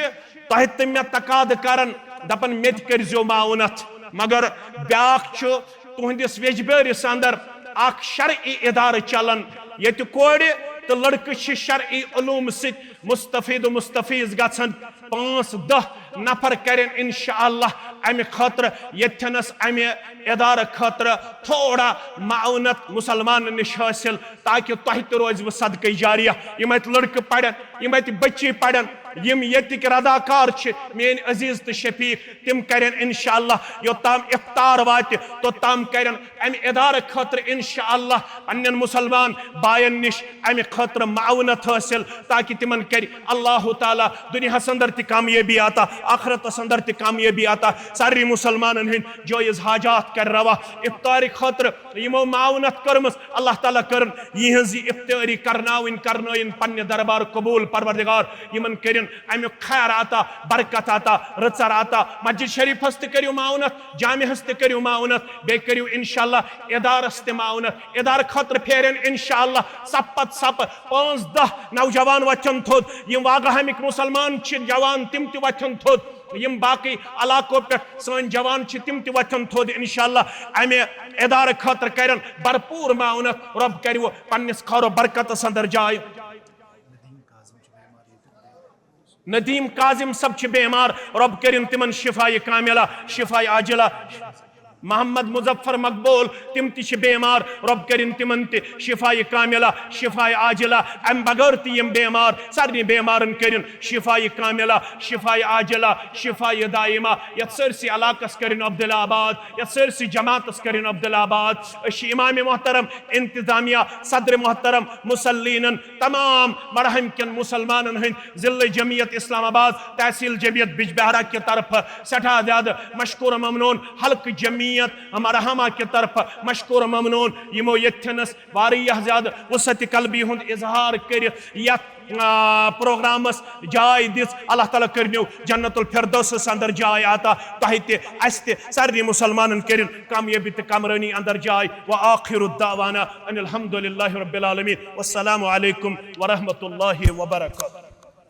تۄہہِ تہٕ مےٚ تقاضہٕ کران، دپان، مےٚ تہِ کٔرۍزیو معاونت۔ مگر بیاکھ چھُ تُہنٛدِس ویجبٲرِس اندر اکھ شرعی ادارٕ چلان، ییٚتہِ کورِ تہٕ لڑکہٕ چھِ شرعی علوم سۭتۍ مستفید و مستفیض گژھان۔ پانٛژھ دہ نفر کرن انشاءاللہ امہِ خٲطرٕ، ییٚتھٮ۪نس امہِ ادارٕ خٲطرٕ تھوڑا معاونت مسلمانن نِش حٲصِل، تاکہِ تۄہہِ تہِ روزِوٕ صدقے جاریہ۔ یِم اتہِ لڑکہٕ پرن، یِم اتہِ بچی پرن، یِم ییٚتِکۍ رداکار چھِ، میٲنۍ عزیز تہٕ شفیق، تِم کرن انشاءاللہ، یوٚتام افطار واتہِ توٚتام کرن امہِ ادارٕ خٲطرٕ انشاءاللہ پننٮ۪ن مسلمان باین نِش امہِ خٲطرٕ معاونت حٲصِل، تاکہِ تِمن کرِ اللہ تعالیٰ دُنیاہس اندر تہِ کامیٲبی عطا، آخرتس اندر تہِ کامیٲبی عطا، سارنٕے مسلمانن ہٕنٛدۍ جٲیز حاجات کرِ روا۔ افطارِ خٲطرٕ یِمو معاونت کٔرمٕژ، اللہ تعالیٰ کٔرٕن یِہٕنٛز یہِ افطٲری کرناوٕنۍ، کرنٲیِن پننہِ دربار قبول پروردگار، یِمن کٔرِن امیُک خیر عطا، برکت عطا، رٕژر عطا۔ مسجد شریفس تہِ کٔرِو معاونت، جامعس تہِ کٔرِو معاونت، بیٚیہِ کٔرِو انشاءاللہ ادارس تہِ معاونت۔ ادارٕ خٲطرٕ پھیرن انشاءاللہ صف پتہٕ صف پانٛژھ دَہ نوجوان وۄتھن تھوٚد۔ یِم واگہامٕکۍ مسلمان چھِ جوان، تِم تہِ وۄتھن تھوٚد۔ یِم باقٕے علاقو پٮ۪ٹھ سٲنۍ جوان چھِ، تِم تہِ وۄتھن تھوٚد۔ انشاءاللہ امہِ ادارٕ خٲطرٕ کرن بھرپوٗر معاونت۔ رۄب کرِ وۄنۍ پننِس خٲر و برکتس اندر جاے۔ ندیم کاظم صٲب چھِ بیمار، رۄب کٔرِن تِمن شفایہِ کاملہ، شفایہِ عاجلہ۔ محمد مظفر مقبول، تِم تہِ چھِ بیمار، رۄب کٔرِن تِمن تہِ شفایہِ کاملہ، شفایہِ عاجلہ۔ امہِ بغٲر تہِ یِم بیمار، سارنٕے بیمارن کٔرِن شفایہِ کاملہ، شفایہِ عاجلہ، شفایہِ دائمہ۔ یتھ سٲرسٕے علاقس کٔرِن عبداللہ آباد، یتھ سٲرسٕے جماعتس کٔرِن عبداللہ آباد۔ أسۍ چھِ امام محترم، انتظامیہ، صدر محترم، مصلینن، تمام مراہم کٮ۪ن مسلمانن ہٕنٛدۍ ضلع جمعیت اسلام آباد، تحصیل جمعیت بجبہارہ کہِ طرفہٕ سٮ۪ٹھاہ زیادٕ مشکور و ممنون۔ حلقہٕ جمعیت مرحمہ کہِ طرفہٕ مشکور و ممنون، یِمو ییٚتھٮ۪نس واریاہ زیادٕ وسعت قلبی ہُنٛد اظہار کٔرِتھ یتھ، آ، پروگرامس جاے دِژ۔ اللہ تعالیٰ کٔرنو جنت الفردوسس اندر جاے عطا، تۄہہِ تہِ، اسہِ تہِ، سارنٕے مسلمانن کٔرِن کامیٲبی تہٕ کامرٲنی اندر جاے۔ وآخر دعوانا ان الحمد للہ رب العالمین۔ والسلام علیکم ورحمۃ اللہ وبرکاتہ۔